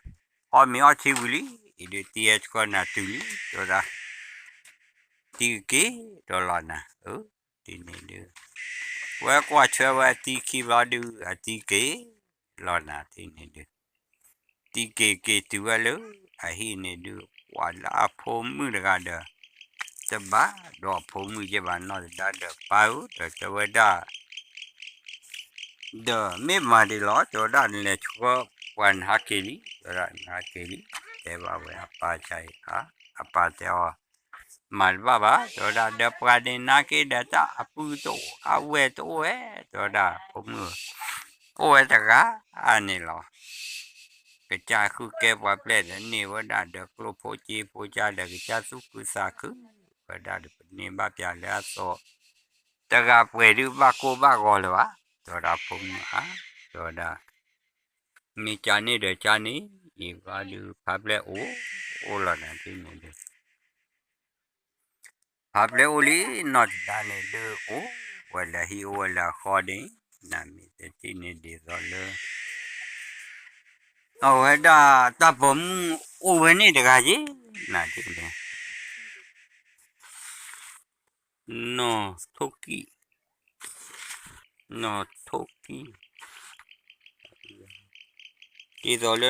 အီၣ်မ့ၤအီၣ်ထံဝံၤလံ အံၤဒုး တံၤဟဲဆှၢနၤတုၤလံ တဲဝဲဒၣ် တံၤကက့ၤဒီးလီၤနၤ အၢ တထံၣ်န့ၣ်ဒုး ဝဲကွၢ်ထွဲဝဲအတံၤခံဘျီဒုး အတံၤက့ၤလီၤနၤ တထံၣ်န့ၣ်ဒုး တံၤက့ၤက့ၤတုၤဝဲလၢ အဟံၣ်န့ၣ်ဒုး ပှၤလၢအဖိမုၣ်တဂၤဒီး တဘၣ်ဒီးအဖိမုၣ်ယဲၢ်ဘၣ်နီၢ်သဒါဒီး ပၢ်ဧၢ ဒီးတဲဝဲဒၣ် ဒီးမ့ၢ်မၤဒ်လီၤ တဲဝဲဒၣ် နလဲၤဆှၢပှၤနဟးက့ၤလံ တဲဝဲဒၣ် နဟးက့ၤလံ တဲဘၣ်ဝဲအပၢ်ကါအံၤ အပၢ်တဲအီၤ မၤတဘၣ်ဘၣ် တဲဝဲဒၣ် ဒီးပှၤဒ့နါက့ဒီးတၢ်အပုၢ်တအိၣ် အဝဲၢ်တအိၣ်ဝဲ တဲဝဲဒၣ် ဖိမုၣ် အိၣ်ဝဲတဂၤန့ၣ်လီၤ ကစၢ်ဃုကဲပှၤပျဲၢ်ဒီးန့ၢ်ဝဲဒၣ်ဒီးကျိၣ်ဖိက့ဖိကါဒီးကစၢ်သူၣ်ခုသးခု ဝဲဒၣ်ဒီးပန့ၢ်ဘၣ်ပၠးလၢအသီ တဂၤပှဲၤဒုးဘၣ်ကိၢ်ဘၣ်ဂီၤလၢၤဘၣ် တဲဝဲဒၣ်ဖိမုၣ်ဧါ တဲဝဲဒၣ် မ့ၢ်ကန့ၣ်ဒီးကန့ၣ် ယံၤဘျီဒုးဖးဖျဲၣ်အိၣ် အိၣ်လီၤနၤတထံၣ်န့ၣ်ဒုး ဖးဖျဲၣ်အိၣ်လံ နီၢ်သဒါန့ၣ်ဒုးအိၣ်ဝဲလၢဟံၣ်အိၣ်ဝဲလၢအဃီန့ၣ် နမ့ၢ်တထံၣ်န့ၣ်ဒ်သိးလၢ အဝဲဒၣ်တၢ်ပိာ်မုၣ်အိၣ်ဝဲန့ၣ်တဂၤက့ၤ နတထံၣ်န့ၣ် နီၢ်ထိၣ်ကံၣ် နီၢ်ထိၣ်ကံၣ် ဒ်သိးလၢနီၢ်ထိၣ်ကံၣ်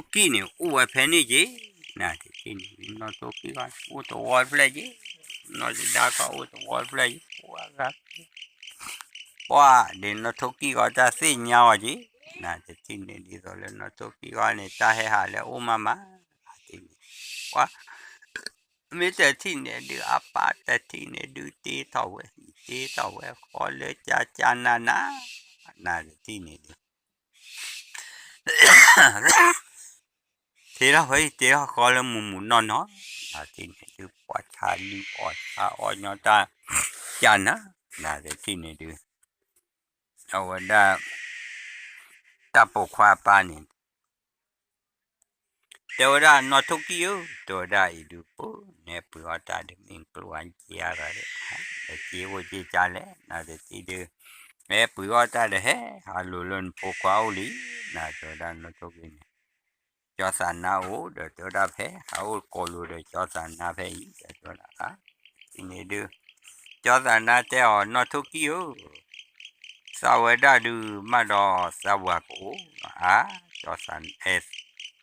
န့ၣ် အိၣ်ဝဲဖဲန့ၣ်က့ၤ နတထံၣ်န့ၣ် နီၢ်ထိၣ်ကံၣ် အိၣ်တဝီတဖျၢၣ်က့ၤ နီၢ်သဒါကီးအိၣ်တဝီတဖျၢၣ်က့ၤ ပှၤဂၤ ပှၤဒ်နီၢ်ထိၣ်ကံၣ်ကီးတၢ်သ့ၣ်ညါအီၤက့ၤ နတထံၣ်န့ၣ် ဒ်သိးလၢနီၢ်ထိၣ်ကံၣ်ကီးန့ၣ် တၢ်ဟဲဟးလၢအအိၣ်မးမး နတထံၣ်န့ၣ် ပှၤ မ့ၢ်တထံၣ်န့ၣ်ဒုး အပၢ်တထံၣ်န့ၣ်ဒုး တ့ထီၣ်ဝဲဟံၣ် တ့ထီၣ်ဝဲဃီလၢကၠါကၠါနးနး နတထံၣ်န့ၣ်ဒုး တ့ထီၣ်ဝဲ တ့ထီၣ်ဃီလၢမုၢ်မုၢ်နီၢ်နီၢ် နတထံၣ်န့ၣ်ဒုး ပှၤဆါလံအီၣ်ဆါအီၣ်ညီတၢ် ကၠါနး နတထံၣ်န့ၣ်ဒုး အဝဲဒၣ် တၢ်ပိာ်ခွါအပၢ်န့ၣ် တဲဝဲဒၣ်နီၢ်ထိၣ်ကံၣ်ဧၢ တဲဝဲဒၣ်အံၤဒုး ပၢ် နဟဲပှ့ၤအီၣ်တၢ်ဒုး မ့ၢ်ကျိၣ်အါက့ၤအါဂၤဒီး ဒီးက့ၤအိၣ်က့ၤကၠါလဲၣ် နတထံၣ်ဒုး နဟဲပှ့ၤအီၣ်တၢ်ဒီး ဟဲဟးလိၤလၢနဖိခွါအိၣ်လံ နတဲဝဲဒၣ်နီၢ်ထိၣ်ကံၣ်န့ၣ် ကၠီသးနါအိၣ်ဒီးတဲဝဲဒၣ်ဖဲ ဟးအိၣ်ကိးလိၤဒီးကၠီသးနါဖဲအံၤ တဲဝဲဒၣ် အါ အံၤန့ၣ်ဒုး ကၠီသးနါတဲအီၤ နီၢ်ထိၣ်ကံၣ်ဧၢ သးဝဲဒၣ်ဒုး ဘၣ်ဒီးသးဝၤကအိၣ် အါ ကၠီသး အဲ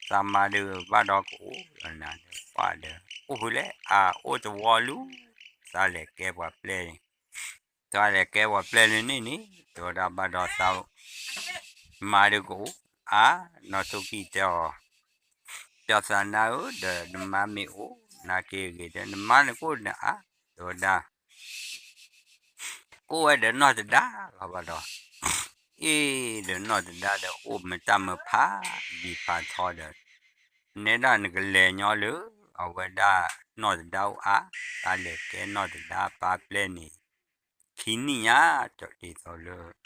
သးမါဒုး ဘၣ်ဒီးကအိၣ် နၤဒီးပှၤဒီး အိၣ်ဖုလဲၣ် အါ အိၣ်တဝီလူၤ သးလဲၤကဲပှၤပျဲၢ်န့ၣ် သးလဲၤကဲပှၤပျဲၢ်လၢန့ၣ်န့ၣ် တဲဝဲဒၣ်ဘၣ်ဒီးသး မါဒုးကအိၣ် အါ နီၢ်ထိၣ်ကံၣ်တဲအီၤ ကၠီသးနါဧၢ ဒီးနမါမ့ၢ်အိၣ် နၤက့ၤဂ့ၤဒီး နမါန့ၣ်ကအိၣ်ဒီးအါ တဲဝဲဒၣ် အိၣ်ဝဲဒီးနီၢ်သဒါလီၤဘၣ်ဒီး အ့ၣ် ဒီးနီၢ်သဒါဒီး အိၣ်မတၢ်မဖး ယံာ်ဖးထီဒီး နဲဒၣ်နကလဲၤညီလၢ အဝဲဒၣ်နီၢ်သဒါအိၣ်အါ တၢ်လဲၤကဲနီၢ်သဒါပၢ်ပျဲၢ်န့ၣ် ခံနံၣ်ညါ ဒီးဒ်သိးလၢ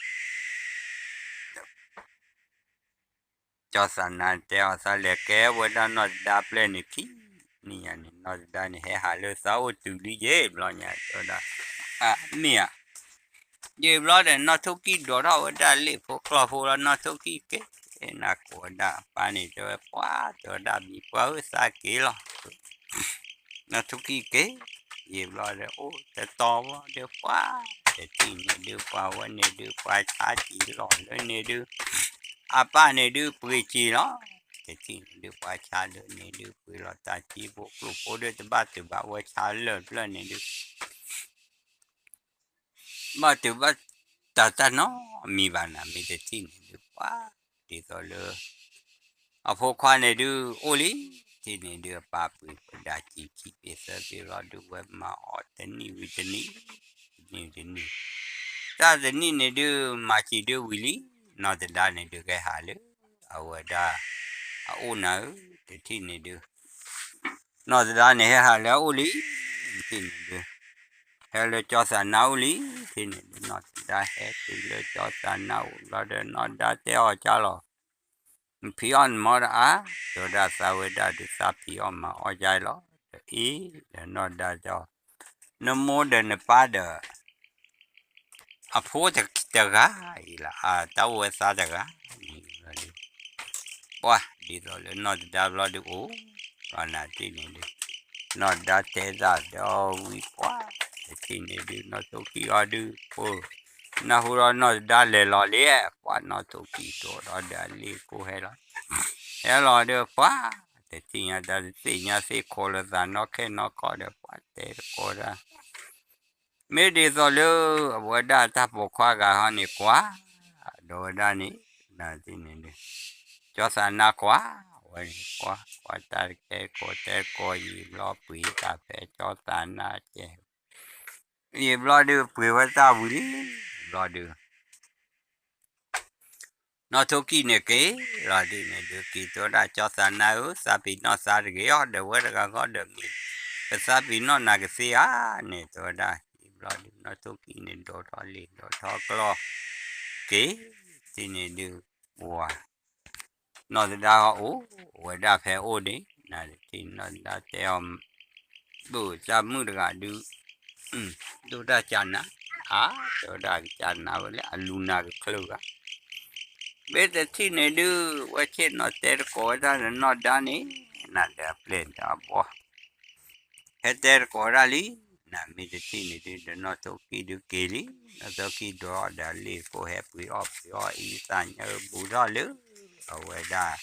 ကၠီသးနါတဲအီၤ သးလဲၤကဲဝဲဒၣ်နီၢ်သဒါပျဲၢ်န့ၣ် ခံနံၣ်ညါန့ၣ် နီၢ်သဒါန့ၣ် ဟဲဟးလၢသးအိၣ်တုၤလံယ့ၣ်ဘျီညါ တဲဝဲဒၣ် အမ့ၢ်ဧါ ယ့ၣ်ဘျီဒီး နီၢ်ထိၣ်ကံၣ်ဒိးထီၣ်ဝဲဒၣ်လ့ၣ်ဖိကျီၢ်ဖိလီၤ နီၢ်ထိၣ်ကံၣ်က့ၤ နၤကိးဝဲဒၣ်အပၢ်န့ၣ် တဲဝဲပှၤ တဲဝဲဒၣ်ဘံပှၤဧၢ သးက့ၤလီၤ နီၢ်ထိၣ်ကံၣ်က့ၤ ယံာ်ဘျီဒီး အိၣ်တတီၤဘၣ်ဒီးပှၤ တထံၣ်န့ၣ်ဒုး ပှၤဝဲန့ၣ်ဒုး ပှၤဆါက့ၤလီၤလၢန့ၣ်ဒုး အပၢ်န့ၣ်ဒုး ပှ့ၤက့ၤလီၤ တထံၣ်န့ၣ်ဒုး ပှၤဆါလၢန့ၣ်ဒုး ပှ့ၤလီၤတၢ်က့ၤဖိကျိၣ်ဖိဒီး တဘၣ်တုၤဘၣ်ဝဲဆါလၢာ်ဖျၢၣ်န့ၣ်ဒုး ဘၣ်တုၤဘၣ်တၢ်တၢ်နီတမံၤဘၣ်နၤ မ့ၢ်တထံၣ်န့ၣ်ဒုး ပှၤ ဒ်သိးလၢ အဖိခွါန့ၣ်ဒုး အိၣ်လံ ထံၣ်န့ၣ်ဒုး အပၢ်ပှ့ၤပဒါက့ၤခံပ့ၤသၢပ့ၤလီၤဒုး ဝဲမၤအီၣ်တနံၣ်ဝံၤတနံၣ် တနံၣ်ဝံၤတနံၣ် တၢ်တနံၣ်န့ၣ်ဒုး မၤစံးဒုးဝံၤလံ, နီၢ်သဒါန့ၣ်ဒုးကဟဲဟးလၢ အဝဲဒၣ် အအိၣ်နၤဧၢ, တထံၣ်န့ၣ်ဒုး နီၢ်သဒါန့ၣ်ဟဲဟးလၢအအိၣ်လံ, တထံၣ်န့ၣ်ဒုး ဟဲလၢကၠီသးနါအိၣ်လံ, တထံၣ်န့ၣ်ဒုး နီၢ်သဒါဟဲတုၤလၢကၠီသးနါအိၣ်ဘျီဒီး နီၢ်သဒါတဲအီၤကၢ်လီၤ နဖံးအီၣ်နမၤအီၣ်တအါ, တဲဝဲဒၣ်သးဝဲဒၣ်ဒုးသးဖံးအီၣ်မၤအီၣ်ကၢ်လီၤ, ဒီးအ့ၣ်ဒီးနီၢ်သဒါတဲအီၤ, နမိၢ်ဒီးနပၢ်ဒီး အဖိတဂၤအံၤလီၤ, အတၢ်အိၣ်ဝဲသးတဂၤန့ၣ်လီၤဒုး, ပှၢ်ဒ်သိးလၢနီၢ်သဒါဘျီဒုးအိၣ်, ဘျီနၤတထံၣ်န့ၣ်ဒုး, နီၢ်သဒါတဲတၢ်ဒီးဝံၤပှၢ်, တထံၣ်န့ၣ်ဒုး နီၢ်ထိၣ်ကံၢ်အီၤဒုး ဖိ နၢ်ဟူဒီးနီၢ်သဒါလဲၤလီၤလံ, ပှၢ်နီၢ်ထိၣ်ကံၢ်ဒိးဒီးဒီးအလ့ၣ်ကိၢ်ဟဲလီၤ, ဟဲလီၤဒီးပှၢ်, တထံၣ်ညါတၢ်တသ့ၣ်ညါသ့ၣ်ခိးလၢသးနီၢ်ခဲနီၢ်ခီဒီး ပှၢ်တဲတကိးတၢ် မ့ၢ်ဒ်သိးလၢ အဝဲဒၣ်တၢ်ပိာ်ခွါဂၤဟီန့ၣ်ကွၢ်, ဒီးဝဲဒၣ်န့ၣ်, နၤတထံၣ်န့ၣ်ဒုး, ကၠီသးနါကွၢ်, အဝဲန့ၣ်ကွၢ်, ကွၢ်တၢ်တကဲကိးတဲကိး ယံာ်ဘျီပှ့ၤတၢ်ဖဲကၠီသးနါကဲ, ယံာ်ဘျီဒုးပှ့ၤဝဲတၢ်ဝံၤလံ, ဘျီဒုး နီၢ်ထိၣ်ကံၢ်န့ၣ်က့ၤလီၤဒ်န့ၣ်ဒုး က့ၤတဲဝဲဒၣ်ကၠီသးနါဧၢ, သးပ့ၤနီၣ်သးတဂ့ၤအီၤ, ဒီးဝဲတဂၤဃီဒီးမ့ၢ် ပသးပ့ၤနီၣ်နၤကသ့ဧါန့ၣ် တဲဝဲဒၣ်, ဘျီဒုး နီၢ်ထိၣ်ကံၢ်န့ၣ်ဒိးထီၣ်လံာ်ဒိးထီၣ်ကျီၢ်, က့ၤ, တထံၣ်န့ၣ်ဒုး, ပှၢ် နီၢ်သဒါဟီအိၣ်ဝဲဒၣ်ဖဲအိၣ်န့ၣ်, နၤတထံၣ်နီၢ်သဒါတဲအီၤ, ဒိၣ်တၢ်မုၣ်တဂၤဒုး, ဒိၣ်တၢ်ကနၤ, အါ, တဲဝဲဒၣ်ကနၤဝဲလၢအလူၤနၤကချၢဂၤ, မ့ၢ်တထံၣ်န့ၣ်ဒုး, ဝဲဆ့ၣ်နီၤတဲတကိးဝဲဒၣ်ဒီးနီၢ်သဒါန့ၣ်, နၤဒီးအပျဲၢ်ဒီးအဘီ ဟဲတဲတကိးဝဲဒၣ်လံ, နၤမ့ၢ်တထံၣ်န့ၣ်ဒုး ဒီးနီၢ်ထိၣ်ကံၢ်ဒုးက့ၤလံ, နီၢ်ထိၣ်ကံၢ်ဒိးဒီးလ့ၣ်ကိးဟဲပှ့ၤအီၣ်ပှ့ၤအီၣ်အံသးညါ ဘူးထီၣ်လၢ အဝဲဒၣ်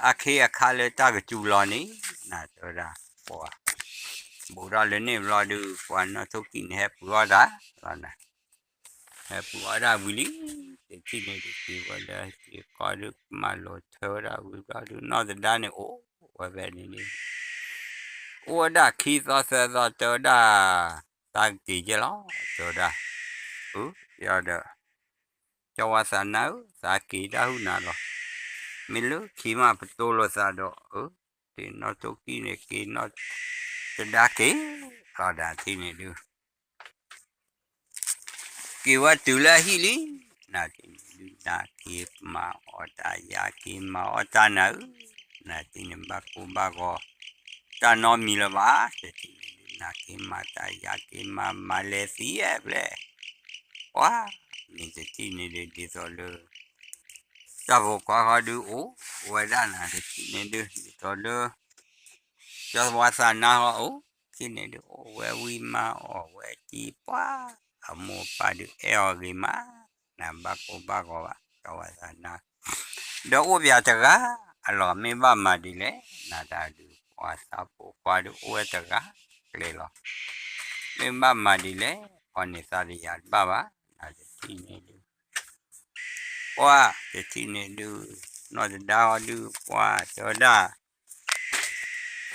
အခ့အခါလၢတၢ်ကစူၤလီၤန့ၣ်, နၤတဲဝဲဒၣ်, ဘူးထီၣ်လၢန့ၣ်ဘျီဒုး ပှၤနီၢ်ထိၣ်ကံၢ်န့ၣ်ဟဲပှ့ၤအီၣ်တၢ်လီၤနၤ ဟဲပှ့ၤအီၣ်တၢ်ဝံၤလံ, တထံၣ်န့ၣ်ဒုးက့ၤဝဲလၢက့ၤကီဒုး ကမၤလိာ်ထၢဝဲဒၣ်ဝံၤဘျီဒုး နီၢ်သဒါန့ၣ်အိၣ်ဝဲဖဲန့ၣ်န့ၣ်, အိၣ်ဝဲဒၣ်ခံသီသၢသီ တဲဝဲဒၣ်, သးက့ၤကဲလီၤ တဲဝဲဒၣ်, အဒီး ကၠီဝါသးနါဧၢ, သးက့ၤတၢ်ဟုၣ်နၤလီၤ, မ့ၢ်လၢခံမးပတိလိာ်သးဒီး, အ, နီၢ်ထိၣ်ကံၢ်န့ၣ်က့ၤနီၢ်, သဒါက့ၤလီၤဒၣ်ထံၣ်န့ၣ်ဒုး က့ၤဝဲတုၤလၢအဟံၣ်လံ, နၤက့ၤန့ၣ်ဒုး နၤက့ၤမၤအီၣ်တၢ် ယၤက့ၤမၤအီၣ်တၢ်နၤဧၢ, နၤက့ၤန့ၣ်ဘၣ်ကိၢ်ဘၣ်ဂီၤ တၢ်နီတမံၤလၢၤဘၣ်, တထံၣ်န့ၣ်ဒုး နၤက့ၤမၤတၢ် ယၤက့ၤမၤ မၤလဲၤသံယဲၢ်ဖျဲၣ်, ပှၤ, မ့ၢ်တထံၣ်န့ၣ်ဒုး ဒ်သိးလၢ တၢ်ပိာ်ခွါဃီဒုးအိၣ်ဝဲဒၣ်နၤ တထံၣ်န့ၣ်ဒုး ဒ်သိးလၢ ကၠီဝါသးနါဃီအိၣ်, ထံၣ်န့ၣ်ဒုး အိၣ်ဝဲဝံၤမၤအီၣ်ဝဲကံပှၤ, အမိၢ်အပၢ်ဒုးအဲၣ်အီၤဂ့ၤမး, နၤဘၣ်ကိၢ်ဘၣ်ဂီၤဘၣ် ကၠီဝါသးနါ, ဒီးအိၣ်ပၠးတဂၤအလီၢ် မ့ၢ်ဘၣ်မၤဒ်လဲၣ်, နၤတၢ်ဒုး ပှၤသးပိာ်ခွါဒုးအိၣ်ဝဲတဂၤကျဲလီၤ, မ့ၢ်ဘၣ်မၤဒ်လဲၣ်, အီၤန့ၣ်သးတယၤတဘၣ်ဘၣ်, နၤတထံၣ်န့ၣ်ဒုး ပှၤတထံၣ်န့ၣ်ဒုး နီၢ်သဒါဟီဒုး ပှၤတဲဝဲဒၣ်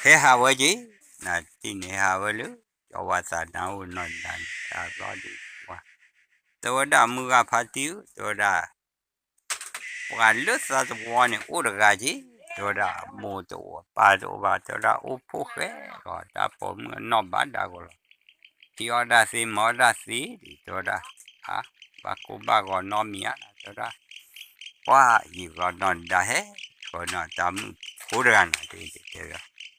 ဟဲဟးဝဲက့ၤ, နၤတထံၣ်န့ၣ်ဟဲဟးဝဲလၢ ကၠီဝါသးနါအိၣ်နီၢ်သဒါန့ၣ် တဘျီဒုး ပှၤ တဲဝဲဒၣ်မုၢ်ဂၤဖါတံၢ်ဧၢ တဲဝဲဒၣ် ပှၤလၢသးသဝီန့ၣ် အိၣ်တဂၤက့ၤ, တဲဝဲဒၣ် အမိၢ်တအိၣ်အပၢ်တအိၣ်ဘၣ်, တဲဝဲဒၣ် အိၣ်ဖှိၣ်ဃဲလီၤ တၢ်ပိာ်မုၣ်အနီၢ်ဘၣ်ဒၣ်ဂီၤလီၤ, ထံၣ်အီၣ်တၢ်သ့ မၤအီၣ်တၢ်သ့ဒံး တဲဝဲဒၣ်, အါ, ဘၣ်ကိၢ်ဘၣ်ဂီၤနီတမံၤဧါ တဲဝဲဒၣ်, ပှၤယံာ်ဘျီနီၢ်သဒါဟဲ ဃီနီၢ်တၢ်မုၣ်ဖိတဂၤနၤ တဲတဲတဲဝဲ တၢ်ဟဲဆှၢန့ၢ်အီၤလံ, နၤတ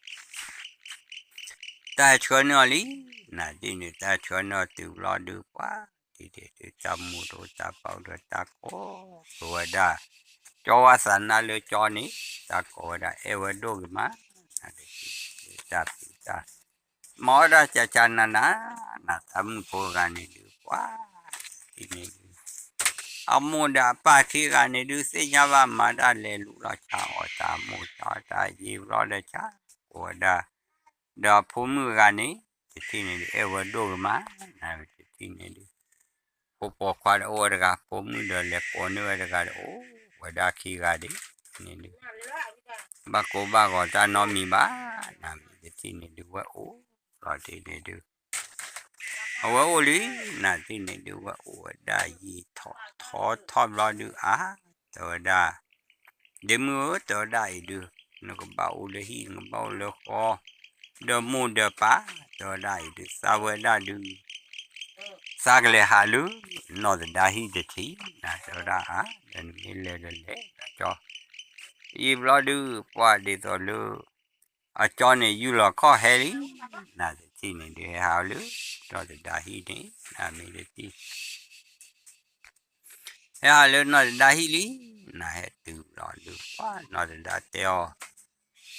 ထံၣ်န့ၣ် တၢ်ဟဲဆှၢန့ၢ်အီၤတုၤဘျီဒုး ပှၤ ဒ်ဒ်ဒုး တၢ်မိၢ်တအိၣ်တၢ်ပၢ်တအိၣ် တၢ်ကိးပဝဲဒၣ် ကၠီဝါသးနါလၢကၠီန့ၣ် တၢ်ကိးဝဲဒၣ်အဲၣ်ဝဲဒိၣ်ဂ့ၤမး, နၤတထံၣ်န့ၣ်ဒုး တၢ်ဖံးတၢ် မၤအီၣ်ဒၣ်ကၠးကၠးနးနး, နၤတၢ်မုၣ်ဖိတဂၤန့ၣ်ဒုး ပှၤ တထံၣ်န့ၣ်ဒုး အမိၢ်ဒီးအပၢ်ခံဂၤန့ၣ်ဒုး သ့ၣ်ညါဘၣ်မၤတၢ်လဲၤလူၤလီၤဆါအီၣ်တၢ်မိၢ်တၢ်တၢ်ယံာ်ဘျီဒီးဆါ ကိးဝဲဒၣ် ဒီးဖိမုၣ်တဂၤန့ၣ် တထံၣ်န့ၣ်ဒုး အဲၣ်ဝဲဒိၣ်ဂ့ၤမး, နၤတထံၣ်န့ၣ်ဒုး ဖိပိာ်ခွါဒီးအိၣ်ဝဲတဂၤ ဖိမုၣ်ဒီးလဲၤကိးန့ၢ်ဝဲတဂၤဒီး အိၣ်ဝဲဒၣ်ခံဂၤဒ်န့ၣ်ဒုး ဘၣ်ကိၢ်ဘၣ်ဂီၤတၢ်နီတမံၤဘၣ်, နၤမ့ၢ်တထံၣ်န့ၣ်ဒုး ဝဲအိၣ်လီၤတ့ၢ်န့ၣ်ဒုး အဝဲအိၣ်လံ, နတထံၣ်န့ၣ်ဒုး ဝဲအိၣ်ဝဲဒၣ်ယံာ်ထီၣ်ထီထီၣ်ဘျီဒုး အါ, တဲဝဲဒၣ်, ဒ့မုၣ်ဧၢ တဲဝဲဒၣ်အံၤဒုး, နကဘၣ်အိၣ်လၢဟံၣ် နကဘၣ်အိၣ်လၢဃီ, ဒီးမိၢ်ဒီးပၢ် တဲဝဲဒၣ်အံၤဒုး သးဝဲဒၣ်ဒုး သးကလဲၤဟးလၢ နီၢ်သဒါဟံၣ်တထံၣ် နတဲဝဲဒၣ်အါ, ဒီးနမ့ၢ်လဲၤဒီးလဲၤကၠီ, ယံာ်ဘျီဒုး ပှၢ်ဒ်သိးလၢ အကၠီန့ၣ် ယူၢ်လီၤခီၣ်ဟဲလံ, နတထံၣ်န့ၣ်ဒုး ဟဲဟးလၢ နီၢ်သဒါဟံၣ်န့ၣ် နမ့ၢ်တထံၣ် ဟဲဟးလၢနီၢ်သဒါဟံၣ်လံ, နဟဲတုၤလီၤဒုး ပှၢ်နီၢ်သဒါတဲအီၤ,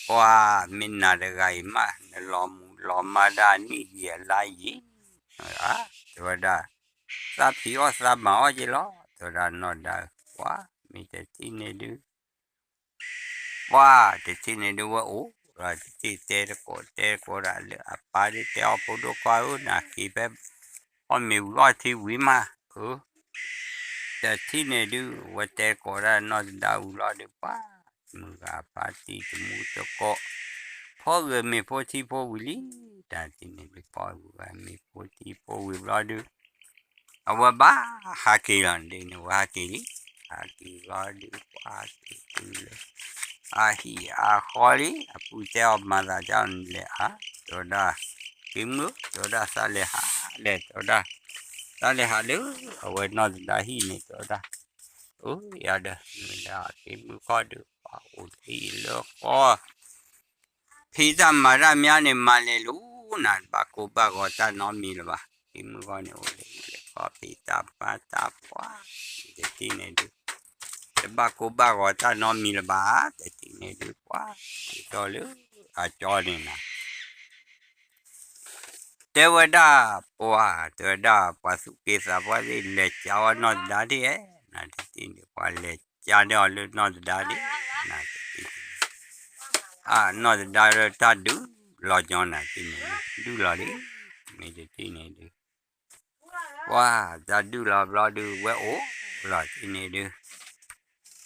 ပှၢ်မ့ၢ်နၤတဂၤအံၤမး နလီၤမူၤလီၤမၢ်ဒၣ်နံၣ်ယံာ်အလါယံာ်, တဲဝဲဒၣ်, သးဖံးအီၣ်သးမၤအီၣ်က့လီၤ, တဲဝဲဒၣ်နီၢ်သဒါ, ပှၢ်မ့ၢ်တထံၣ်န့ၣ်ဒုး ပှၢ်တထံၣ်န့ၣ်ဒုးဝဲအိၣ်, တထံၣ်တဲတကိးတဲတကိးဒၣ်လၢအပၢ်ဒုးတဲအီၤ ဖိဒိၣ်ခွါဧၢ နက့ၤဖဲ အီၣ်မ့ၤဝံၤအီထံဝံၤမး, အၢ တထံၣ်န့ၣ်ဒုး ဝဲတဲတကိးဒၣ်နီၢ်သဒါဝံၤလီၤဒုး ပှၢ် မုၢ်ဂၤအပၢ်တံၤတမူတကိး ဖီဂ့ၤမ့ၤဖိထံဖိဝံၤလံ, တထံၣ်န့ၣ်ဒုး ဖီဂ့ၤမ့ၤဖိထံဖိဝံၤဘျီဒုး အဝဲဘၣ်ဟးက့ၤလီၤဒ်န့ၣ် ဝဲဟးက့ၤလံ, ဟးက့ၤလီၤဒုး ပှၢ်က့ၤတုၤလၢ အဟံၣ်အဃီလံ, အပုၢ်တဲအီၤ မၤသးဒ်န့ၣ်လဲၣ်ဧါ, တဲဝဲဒၣ်, က့ၤမုၢ် တဲဝဲဒၣ် သးလဲၤဟးလဲၣ် တဲဝဲဒၣ်, သးလဲၤဟးလၢ အဝဲနီၢ်သဒါဟံၣ်န့ၣ် တဲဝဲဒၣ်, အၢ ယၤဒီး မ့ၢ်ဒၣ်က့ၤမုၢ်ခီဒုး ပှၢ်အိၣ်လၢဟံၣ်လၢဃီ ဖံးတၢ်မၤတၢ်မးန့ၣ် မၤလဲၤလိၤနၤ တဘၣ်ကိၢ်ဘၣ်ဂီၤတၢ်နီတမံၤလၢၤဘၣ်, ဖံမုၢ်ဂီၢ်န့ၣ် အိၣ်လၢဟံၣ်လၢဃီ ဖံးတၢ်မၤတၢ်ပှၢ်, တထံၣ်န့ၣ်ဒုး တဘၣ်ကိၢ်ဘၣ်ဂီၤတၢ်နီတမံၤလၢၤဘၣ်, တထံၣ်န့ၣ်ဒုး ပှၢ် က့ၤထီၣ်လၢအကၠီန့ၣ်နၤ တဲဝဲဒၣ် ပှၢ် တဲဝဲဒၣ် ပှၤသူၣ်က့သးပှၢ်သ့ၣ် လဲၤကၠါဝဲနီၢ်သဒါဒၣ်ဧါ, နတထံၣ်န့ၣ် ပှၤလဲၤကၠါန့ၢ်အီၤလၢနီၢ်သဒါဒၣ်, နတထံၣ် အနီၢ်သဒါဒီးတၢ်ဒုးလီၤညီနၤတထံၣ်န့ၣ် ဒုးလီၤလံ, မ့ၢ်တထံၣ်န့ၣ်ဒုး ပှၢ်တၢ်ဒုးလီၤဘျီဒုး ဝဲအိၣ်လီၤတထံၣ်န့ၣ်ဒုး ဝဲအိၣ်ပှၤ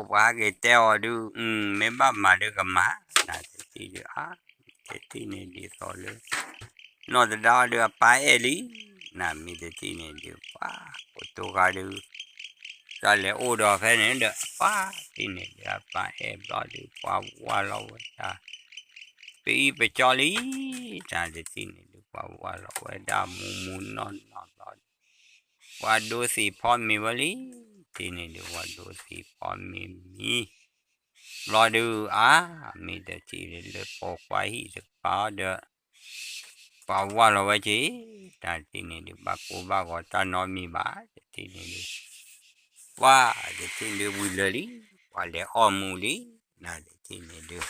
ဟဲက့ၤတဲအီၤဒုး မ့ၢ်ဘၣ်မၤဒုးကမၤ, နတထံၣ်ဒုး အါ တထံၣ်န့ၣ်ဒ်သိးလၢ နီၢ်သဒါအီၤဒုးအပၢ်အဲၣ်လံ, နမ့ၢ်တထံၣ်န့ၣ်ဒုး ပှၢ် ကိတိဂၤဒုး တၢ်လဲၤအိၣ်ဒီးဖဲန့ၣ်ဒီး ပှၢ်တထံၣ်န့ၣ်ဒုး အပၢ်အဲၣ်ဘျီဒုး ပှၢ်ဝါလီၤဝဲဒၣ် ပအံၣ်ပကၠီလံ, တၢ်တထံၣ်န့ၣ်ဒုး ပှၢ်ဝါလီၤဝဲဒၣ်မူမူနီၢ်နီၢ်ဘျီဒုး ပှၤဒိသံးဖီမ့ၤဝဲလံ, တထံၣ်န့ၣ်ဒုး ပှၤဒိသံးဖီမ့ၤမံၤ ဘျီဒုး အါ မ့ၢ်တထံၣ်လၢပိာ်ခွါဟံၣ်တကပၤဒီး ပှၤဝါလီၤဝဲက့ၤ, တၢ်တထံၣ်န့ၣ်ဒုး ဘၣ်ကိၢ်ဘၣ်ဂီၤတၢ်နီတမံၤဘၣ်, တထံၣ်န့ၣ်ဒုး ပှၢ်တထံၣ်ဒုးဝံၤလၢာ်လံ, ပှၤလဲၤအီၣ်မူလံ, နတထံၣ်န့ၣ်ဒုး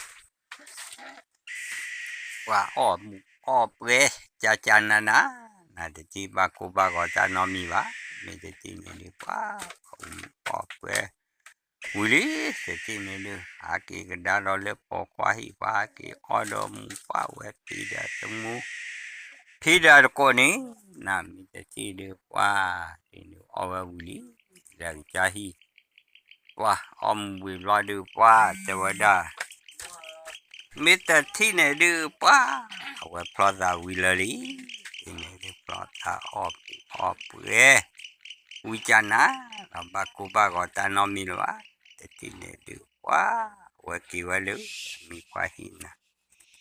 ပှၤအီၣ်မူအီၣ်ပွဲ ကၠၢ်ကၠၢ်နးနး, နတထံၣ်ဘၣ်ကိၢ်ဘၣ်ဂီၤတၢ်နီတမံၤဘၣ်, မ့ၢ်တထံၣ်န့ၣ်ဒုး ပှၤအီၣ်မူအီၣ်ပွဲ ဝံၤလံ, တထံၣ်န့ၣ်ဒုး ဟးက့ၤကဒါဒီးလၢပိာ်ခွါဟံၣ် ပှၤဟးက့ၤအီၣ်ဒီးမူပှၢ်ဝဲဖံးဒီးတမူ ဖံးဒီးတကိးန့ၣ်, နမ့ၢ်တထံၣ်ဒုး ပှၢ် တထံၣ်န့ၣ်ဒုး အီၣ်ဝဲဝံၤလံ, ဒီးကစၢ်ဟံၣ် ပှၢ်အီၣ်မူဝံၤဘျီဒုး ပှၢ်တဲဝဲဒၣ် မ့ၢ်တထံၣ်န့ၣ်ဒုး ပှၢ် အဝဲဖျီသးဝံၤလၢာ်လံ, တထံၣ်န့ၣ်ဒုး ဖျီသးအီၣ်ပူၤအီၣ်ပှဲၤ ဝံၤကၠၢ်နး ဒီးဘၣ်ကိၢ်ဘၣ်ဂီၤတၢ်နီတမံၤလၢၤဘၣ်, တထံၣ်န့ၣ်ဒုး ပှၢ် အဝဲက့ၤဝဲလၢ အမံၤပှၢ်ဟံၣ်နၤ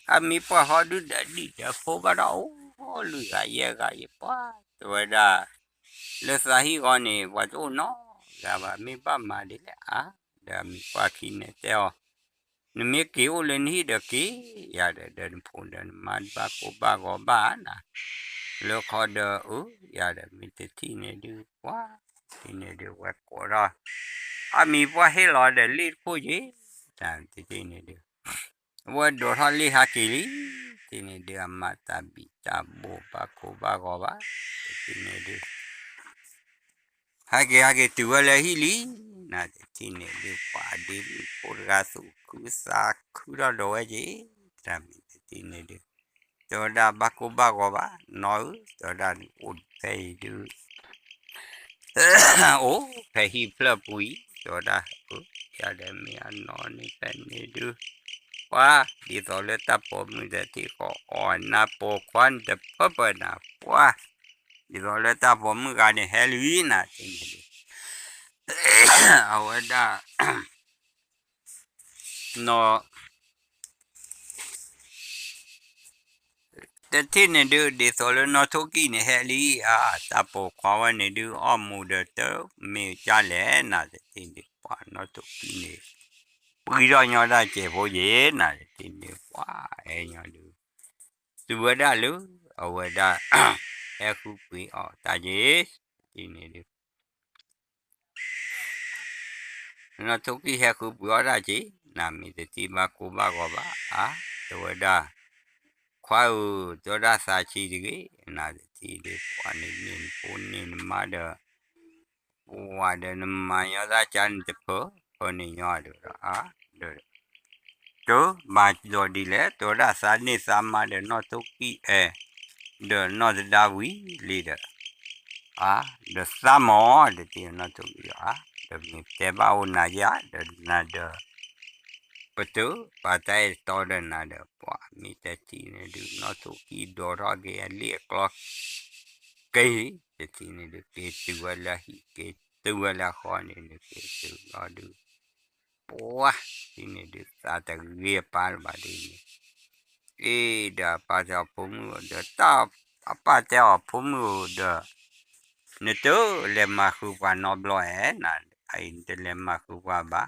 အမံၤပှၢ်ဃီဒုးဒီးဒံၣ်ဒီးဖိဘၣ်ဒီး အိၣ်လွံၢ်ဂၤယဲၢ်ဂၤယဲၢ်ပှၢ် တဲဝဲဒၣ် လၢသးဟံၣ်ဂီၢ်န့ၣ် ပှၤတအိၣ်နီတဂၤဘၣ် မ့ၢ်ဘၣ်မၤဒ်လဲၣ်ဧါ, ဒီးအမံၤပှၢ်ခံန့ၣ်တဲအီၤ နမ့ၢ်က့ၤအိၣ်လၢနဟံၣ်ဒီးက့ၤ ယၤဒီး ဒီးနဖိဒီးနမါတဘၣ်ကိၢ်ဘၣ်ဂီၤဘၣ်နၤ, လၢခီဒီးအၢ ယၤဒီးမ့ၢ်တထံၣ်န့ၣ်ဒုး ပှၢ် တထံၣ်န့ၣ်ဒုး ဝဲကိးထီၣ် အမံၤပှၢ်ဟ့ၣ်လီၤဒီးလ့ၣ်တခိၣ်က့ၤ, တထံၣ်န့ၣ်ဒုး အဝဲဒိးထီၣ်လ့ၣ်ဟးက့ၤလံ, တထံၣ်န့ၣ်ဒုး အမၤတၢ်ဘံၣ်တၢ်ဘိးဘၣ်ကိၢ်ဘၣ်ဂီၤဘၣ်, တထံၣ်န့ၣ်ဒုး ဟဲက့ၤဟဲက့ၤတုၤဝဲလၢဟံၣ်လံ, နတထံၣ်န့ၣ်ဒုး ပှၤဒ့မုၣ်ဖိတဂၤ သူၣ်ခုသးခုထီၣ်ဒီးဝဲက့ၤ, တၢ်မ့ၢ်တထံၣ်န့ၣ်ဒုး တဲဝဲဒၣ်ဘၣ်ကိၢ်ဘၣ်ဂီၤဘၣ် နီၢ်ဧၢ တဲဝဲဒၣ်န့ၣ် အိၣ်ဖဲအံၤဒုး အိၣ်ဖဲဟံၣ်ဖျၢၣ်ပူၤအံၤ တဲဝဲဒၣ် ယၤဒီးမ့ၢ်အနီၢ်န့ၣ်ဖဲန့ၣ်ဒုး ပှၤ ဒ်သိးလၢတၢ်ပိာ်မုၣ်တထံၣ်ဃီ အီၣ်နၢ်ပိာ်ခွါန့ၣ်တပၢၢ်ပၢၢ်နၤ ပှၤ ဒ်သိးလၢတၢ်ပိာ်မုၣ်ဂၤန့ၣ်ဟဲလံနၤတထံၣ်န့ၣ်ဒုး, အဝဲဒၣ် နီၢ် တထံၣ်န့ၣ်ဒုး ဒ်သိးလၢနီၢ်ထိၣ်ကံၢ်န့ၣ်ဟဲလံဧါ, တၢ်ပိာ်ခွါဝဲန့ၣ်ဒုး အီၣ်မူဒီးတမ့ၢ်ကၢ်လဲၣ်နၤ တထံၣ်န့ၣ် ပှၤနီၢ်ထိၣ်ကံၢ်န့ၣ် ပှံထီၣ်ညီဒၣ်စဲးဖိယ့ၤနၤ တထံၣ်န့ၣ် ပှၤအဲၣ်ညီဒုး တုၤဝဲဒၣ်လၢ အဝဲဒၣ် ဟဲဃုပှ့ၤအီၣ်တၢ်က့ၤ တထံၣ်န့ၣ်ဒုး နီၢ်ထိၣ်ကံၢ်ဟဲဃုပှ့ၤအီၣ်တၢ်က့ၤ နမ့ၢ်တထံၣ်ဘၣ်ကိၢ်ဘၣ်ဂီၤဘၣ် အါ တဲဝဲဒၣ် ခွါဧၢ တဲဝဲဒၣ်သးဆံးတဂ့ၤ နတထံၣ်ဒုး ပှၤန့ၣ်န့ၢ်နဖိန့ၢ်နမါဒီး ပှၤဒီးနမၤညီသးကါန့ၣ်တဖၢ ဖၢန့ၢ်ညီဒီး အါ ဒီး တမၤဒိးဒ်လဲၣ် တဲဝဲဒၣ်သးန့ၢ်သးမါဒီးနီၢ်ထိၣ်ကံၢ်အဲၣ် ဒီးနီၢ်သဒါဝံၤလံဒီး အါ ဒီးသးမီၢ် တထံၣ်နီၢ်ထိၣ်ကံၢ်ဒီး အါ ဒီးမ့ၢ်တဲဘၣ်အိၣ်နၤယါ ဒီးနၤဒီး ပတုာ်ပာ်တၢ်အဲၣ်တီဒီးနၤဒီး ပှၤမ့ၢ်တထံၣ်န့ၣ်ဒုး နီၢ်ထိၣ်ကံၢ်ဒိးထီၣ်က့ၤအလံာ်အကျီ က့ၤ တထံၣ်န့ၣ်ဒုး က့ၤတုၤဝဲလၢဟံၣ် က့ၤတုၤဝဲလၢဃီန့ၣ်ဒုး က့ၤတုၤလီၤဒုး ပှၤ တထံၣ်န့ၣ်ဒုး သးတဂ့ၤအပၢ်လၢၤဘၣ်ဒ်န့ၣ် အ့ ဒီးအပၢ်တဲအီၤဖိမုၣ်ဧၢ ဒီးတၢ် အပၢ်တဲအီၤဖိမုၣ်ဧၢဒီး နတလဲၤမၤဃုာ်ပှၤနီတဘျီဧါ နအံၤနတလဲၤမၤဃုာ်ပှၤဘၣ်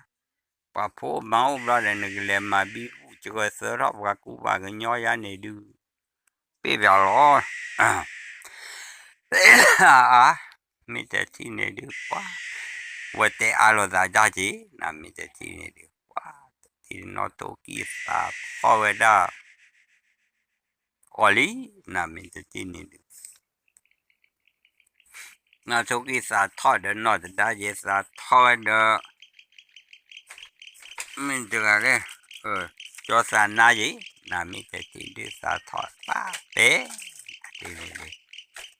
ပှၤဖိမါအိၣ်ဘျီဒီး နကလဲၤမၤဘံဘူၣ်စၢၤသၢထီၣ်ပှၤကူပှၤကညီယါန့ၣ်ဒုး ပ့ၢ်ပၠးလီၤ အါ မ့ၢ်တထံၣ်န့ၣ်ဒုး ပှၤ ဝဲတဲအါလိာ်သးဒၣ်က့ၤ နမ့ၢ်တထံၣ်န့ၣ်ဒုး ပှၤ တထံၣ်နီၢ်ထိၣ်ကံၢ်သးထီၣ်ဝဲဒၣ် ကီးလံ နမ့ၢ်တထံၣ်န့ၣ်ဒုး နီၢ်ထိၣ်ကံၢ်သးထီၣ်ဒီး နီၢ်သဒါယဲသးထီၣ်ဝဲဒီး မ့ၢ်တဂၤလဲၣ် ကၠီသးနါယ့ၤ နမ့ၢ်တထံၣ်ဒုးသးထီၣ်သးပဲ တထံၣ်န့ၣ်ဒုး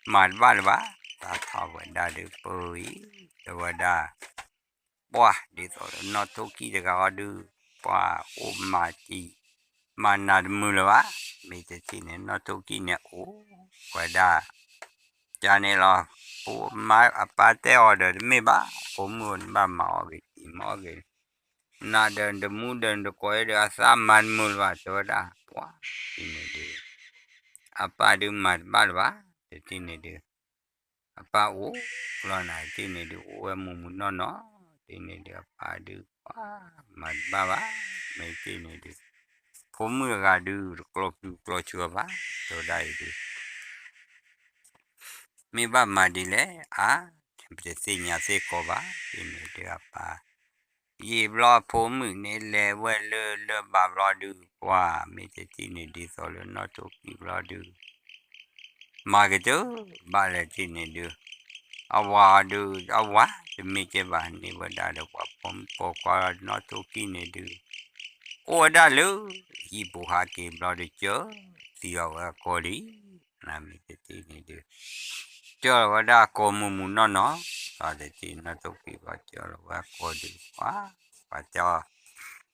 မၤတဘၣ်လၢၤဘၣ် သးထီၣ်ဝဲဒၣ်ဒုးပၢအံၤ တဲဝဲဒၣ် ပှၤဒ်သိးလၢနီၢ်ထိၣ်ကံၢ်တဂၤအီၤဒုး ပှၤအိၣ်မၤတံၢ် မၤနးတမုာ်လၢၤဘၣ် မ့ၢ်တထံၣ်န့ၣ် နီၢ်ထိၣ်ကံၢ်န့ၣ်အိၣ်ဝဲဒၣ် ကန့ၣ်လီၤ ဖိမါအပၢ်တဲအီၤဒီးတမ့ၢ်ဘၣ် ဖိမုၣ်နဘၣ်မၤအီၣ်ဂ့ၤ တံၤမၤအီၣ်ဂ့ၤ နးဒီးနတမူဒီးနတကိးအံၤဒီး အသးမၤတမုာ်လၢၤဘၣ် တဲဝဲဒၣ် ပှၤ တထံၣ်န့ၣ်ဒုး အပၢ်ဒုးမၤတဘၣ်လၢၤဘၣ် တထံၣ်န့ၣ်ဒုး အပၢ်အိၣ်လီၤနၤ တထံၣ်န့ၣ်ဒုး အိၣ်ဝဲမုာ်မုာ်နီၢ်နီၢ် တထံၣ်န့ၣ်ဒုး အပၢ်ဒုး ပှၤ မၤတဘၣ်ဘၣ် မ့ၢ်တထံၣ်န့ၣ်ဒုး ဖိမုၣ်တဂၤဒုး တကျိးပျုၤကျိးဆှၢဘၣ် တဲဝဲဒၣ်အံၤဒုး မ့ၢ်ဘၣ်မၤဒ်လဲၣ် အါ တသ့ၣ်ညါသ့ၣ်ကီးဘၣ် တထံၣ်န့ၣ်ဒုး အပၢ် ယံာ်ဘျီဖိမုၣ်န့ၣ် လဲၤဝဲလၢလၢၢ်ဘၣ်ဘျီဒုး ပှၤ မ့ၢ်တထံၣ်န့ၣ် ဒ်သိးလၢနီၢ်ထိၣ်ကံၢ်ဘျီဒုး မၤကတၢၢ်ဘၣ်လဲၣ် တထံၣ်န့ၣ်ဒုး အဝၤဒုး အဝၤ တမ့ၢ်ကဲဘၣ် န့ၢ်ဝဲဒၣ်ဒီးပှၤပိာ်မုၣ်ပိာ်ခွါ နီၢ်ထိၣ်ကံၢ်န့ၣ်ဒုး အိၣ်ဝဲဒၣ်လၢ ဟံၣ်ပူၤဟးက့ၤဘျီဒုး ကၢသံအီၤဝဲအကိးလံ နမ့ၢ်တထံၣ်န့ၣ်ဒုး ကၢလီၤဝဲဒၣ်အကိးမုာ်မုာ်နီၢ်နီၢ် ဒီးတထံၣ်နီၢ်ထိၣ်ကံၢ်ဘၣ်ကၢလီၤဝဲအကိးဒုး ပှၤ ပှၤတဲအီၤ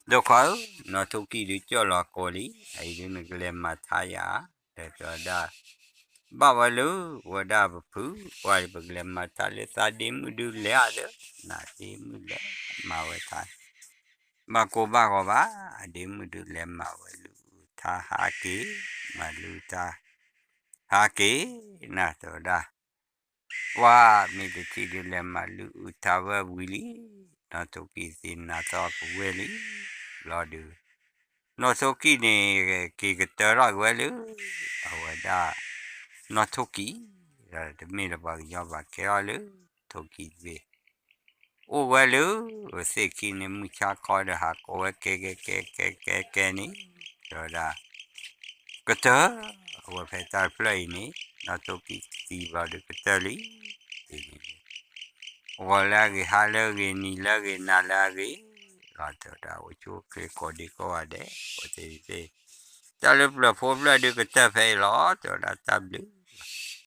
ဒိၣ်ခွါဧၢ နီၢ်ထိၣ်ကံၢ်ဒုးကၢလီၤအကိးလံ အအံၤဒုးနကလဲၤမၤထါယၤ ဒီးတဲဝဲဒၣ် ဘၣ်ဝဲလၢ ဝဲဒၣ်ပဖု ပှၤပကလဲၤမၤထါလၢသးဒ့မုၣ်ဒုးလဲၤအါဒီး နၤဒ့မုၣ်လဲၤ မၤဝဲထါ ဘၣ်ကိၢ်ဘၣ်ဂီၤဘၣ် အဒ့မုၣ်ဒုးလဲၤမၤဝဲလုၢ်အုၣ်ထါဟးက့ၤ မၤလုၢ်အုၣ်ထါ ဟးက့ၤ နၤတဲဝဲဒၣ် ပှၤမ့ၢ်တထံၣ်ဒုးလဲၤမၤလုၢ်အုၣ်ထါဝဲဝံၤလံ နီၢ်ထိၣ်ကံၢ်သ့ၣ်နၤသီကဝဲၢ်လံ ဘျီဒုး နီၢ်ထိၣ်ကံၢ်န့ၣ် က့ၤကတၢၢ်ထီၣ်က့ၤဝဲလၢ အဝဲဒၣ် နီၢ်ထိၣ်ကံၢ် ဒီးတမ့ၢ်လၢပှၤကညီဘၣ် ကဲထီၣ်လၢ ထိၣ်ကံၢ်သ့ၣ် အိၣ်ဝဲလၢ သ့ၣ်ခံန့ၣ် မုၢ်ဆါခီဒီးဟးကိးဝဲကဲကဲကဲကဲကဲကဲန့ၣ် တဲဝဲဒၣ် ကတၢၢ် အဝဲဖဲတၢ်တဖျၢၣ်အံၤန့ၣ် နီၢ်ထိၣ်ကံၢ်သံဘျီဒုးကတၢၢ်လံ တထံၣ်န့ၣ်ဒုး ဂီၤလၢအဂ့ၤ ဟါလၢအဂ့ၤ နံၤလၢအဂ့ၤ နၤလၢအဂ့ၤ လီၤတဲဝဲဒၣ် အိၣ်ဆူၣ်အိၣ်ချ့ကိးဒံကိးဂၤဒဲး အိၣ်သ့ၣ်သ့ၣ် တၢ်လၢပျၢၤဖိဖျၢၣ်ဒုးကတၢၢ်ဖဲအံၤလီၤ တဲဝဲဒၣ်တၢ်ဘျုး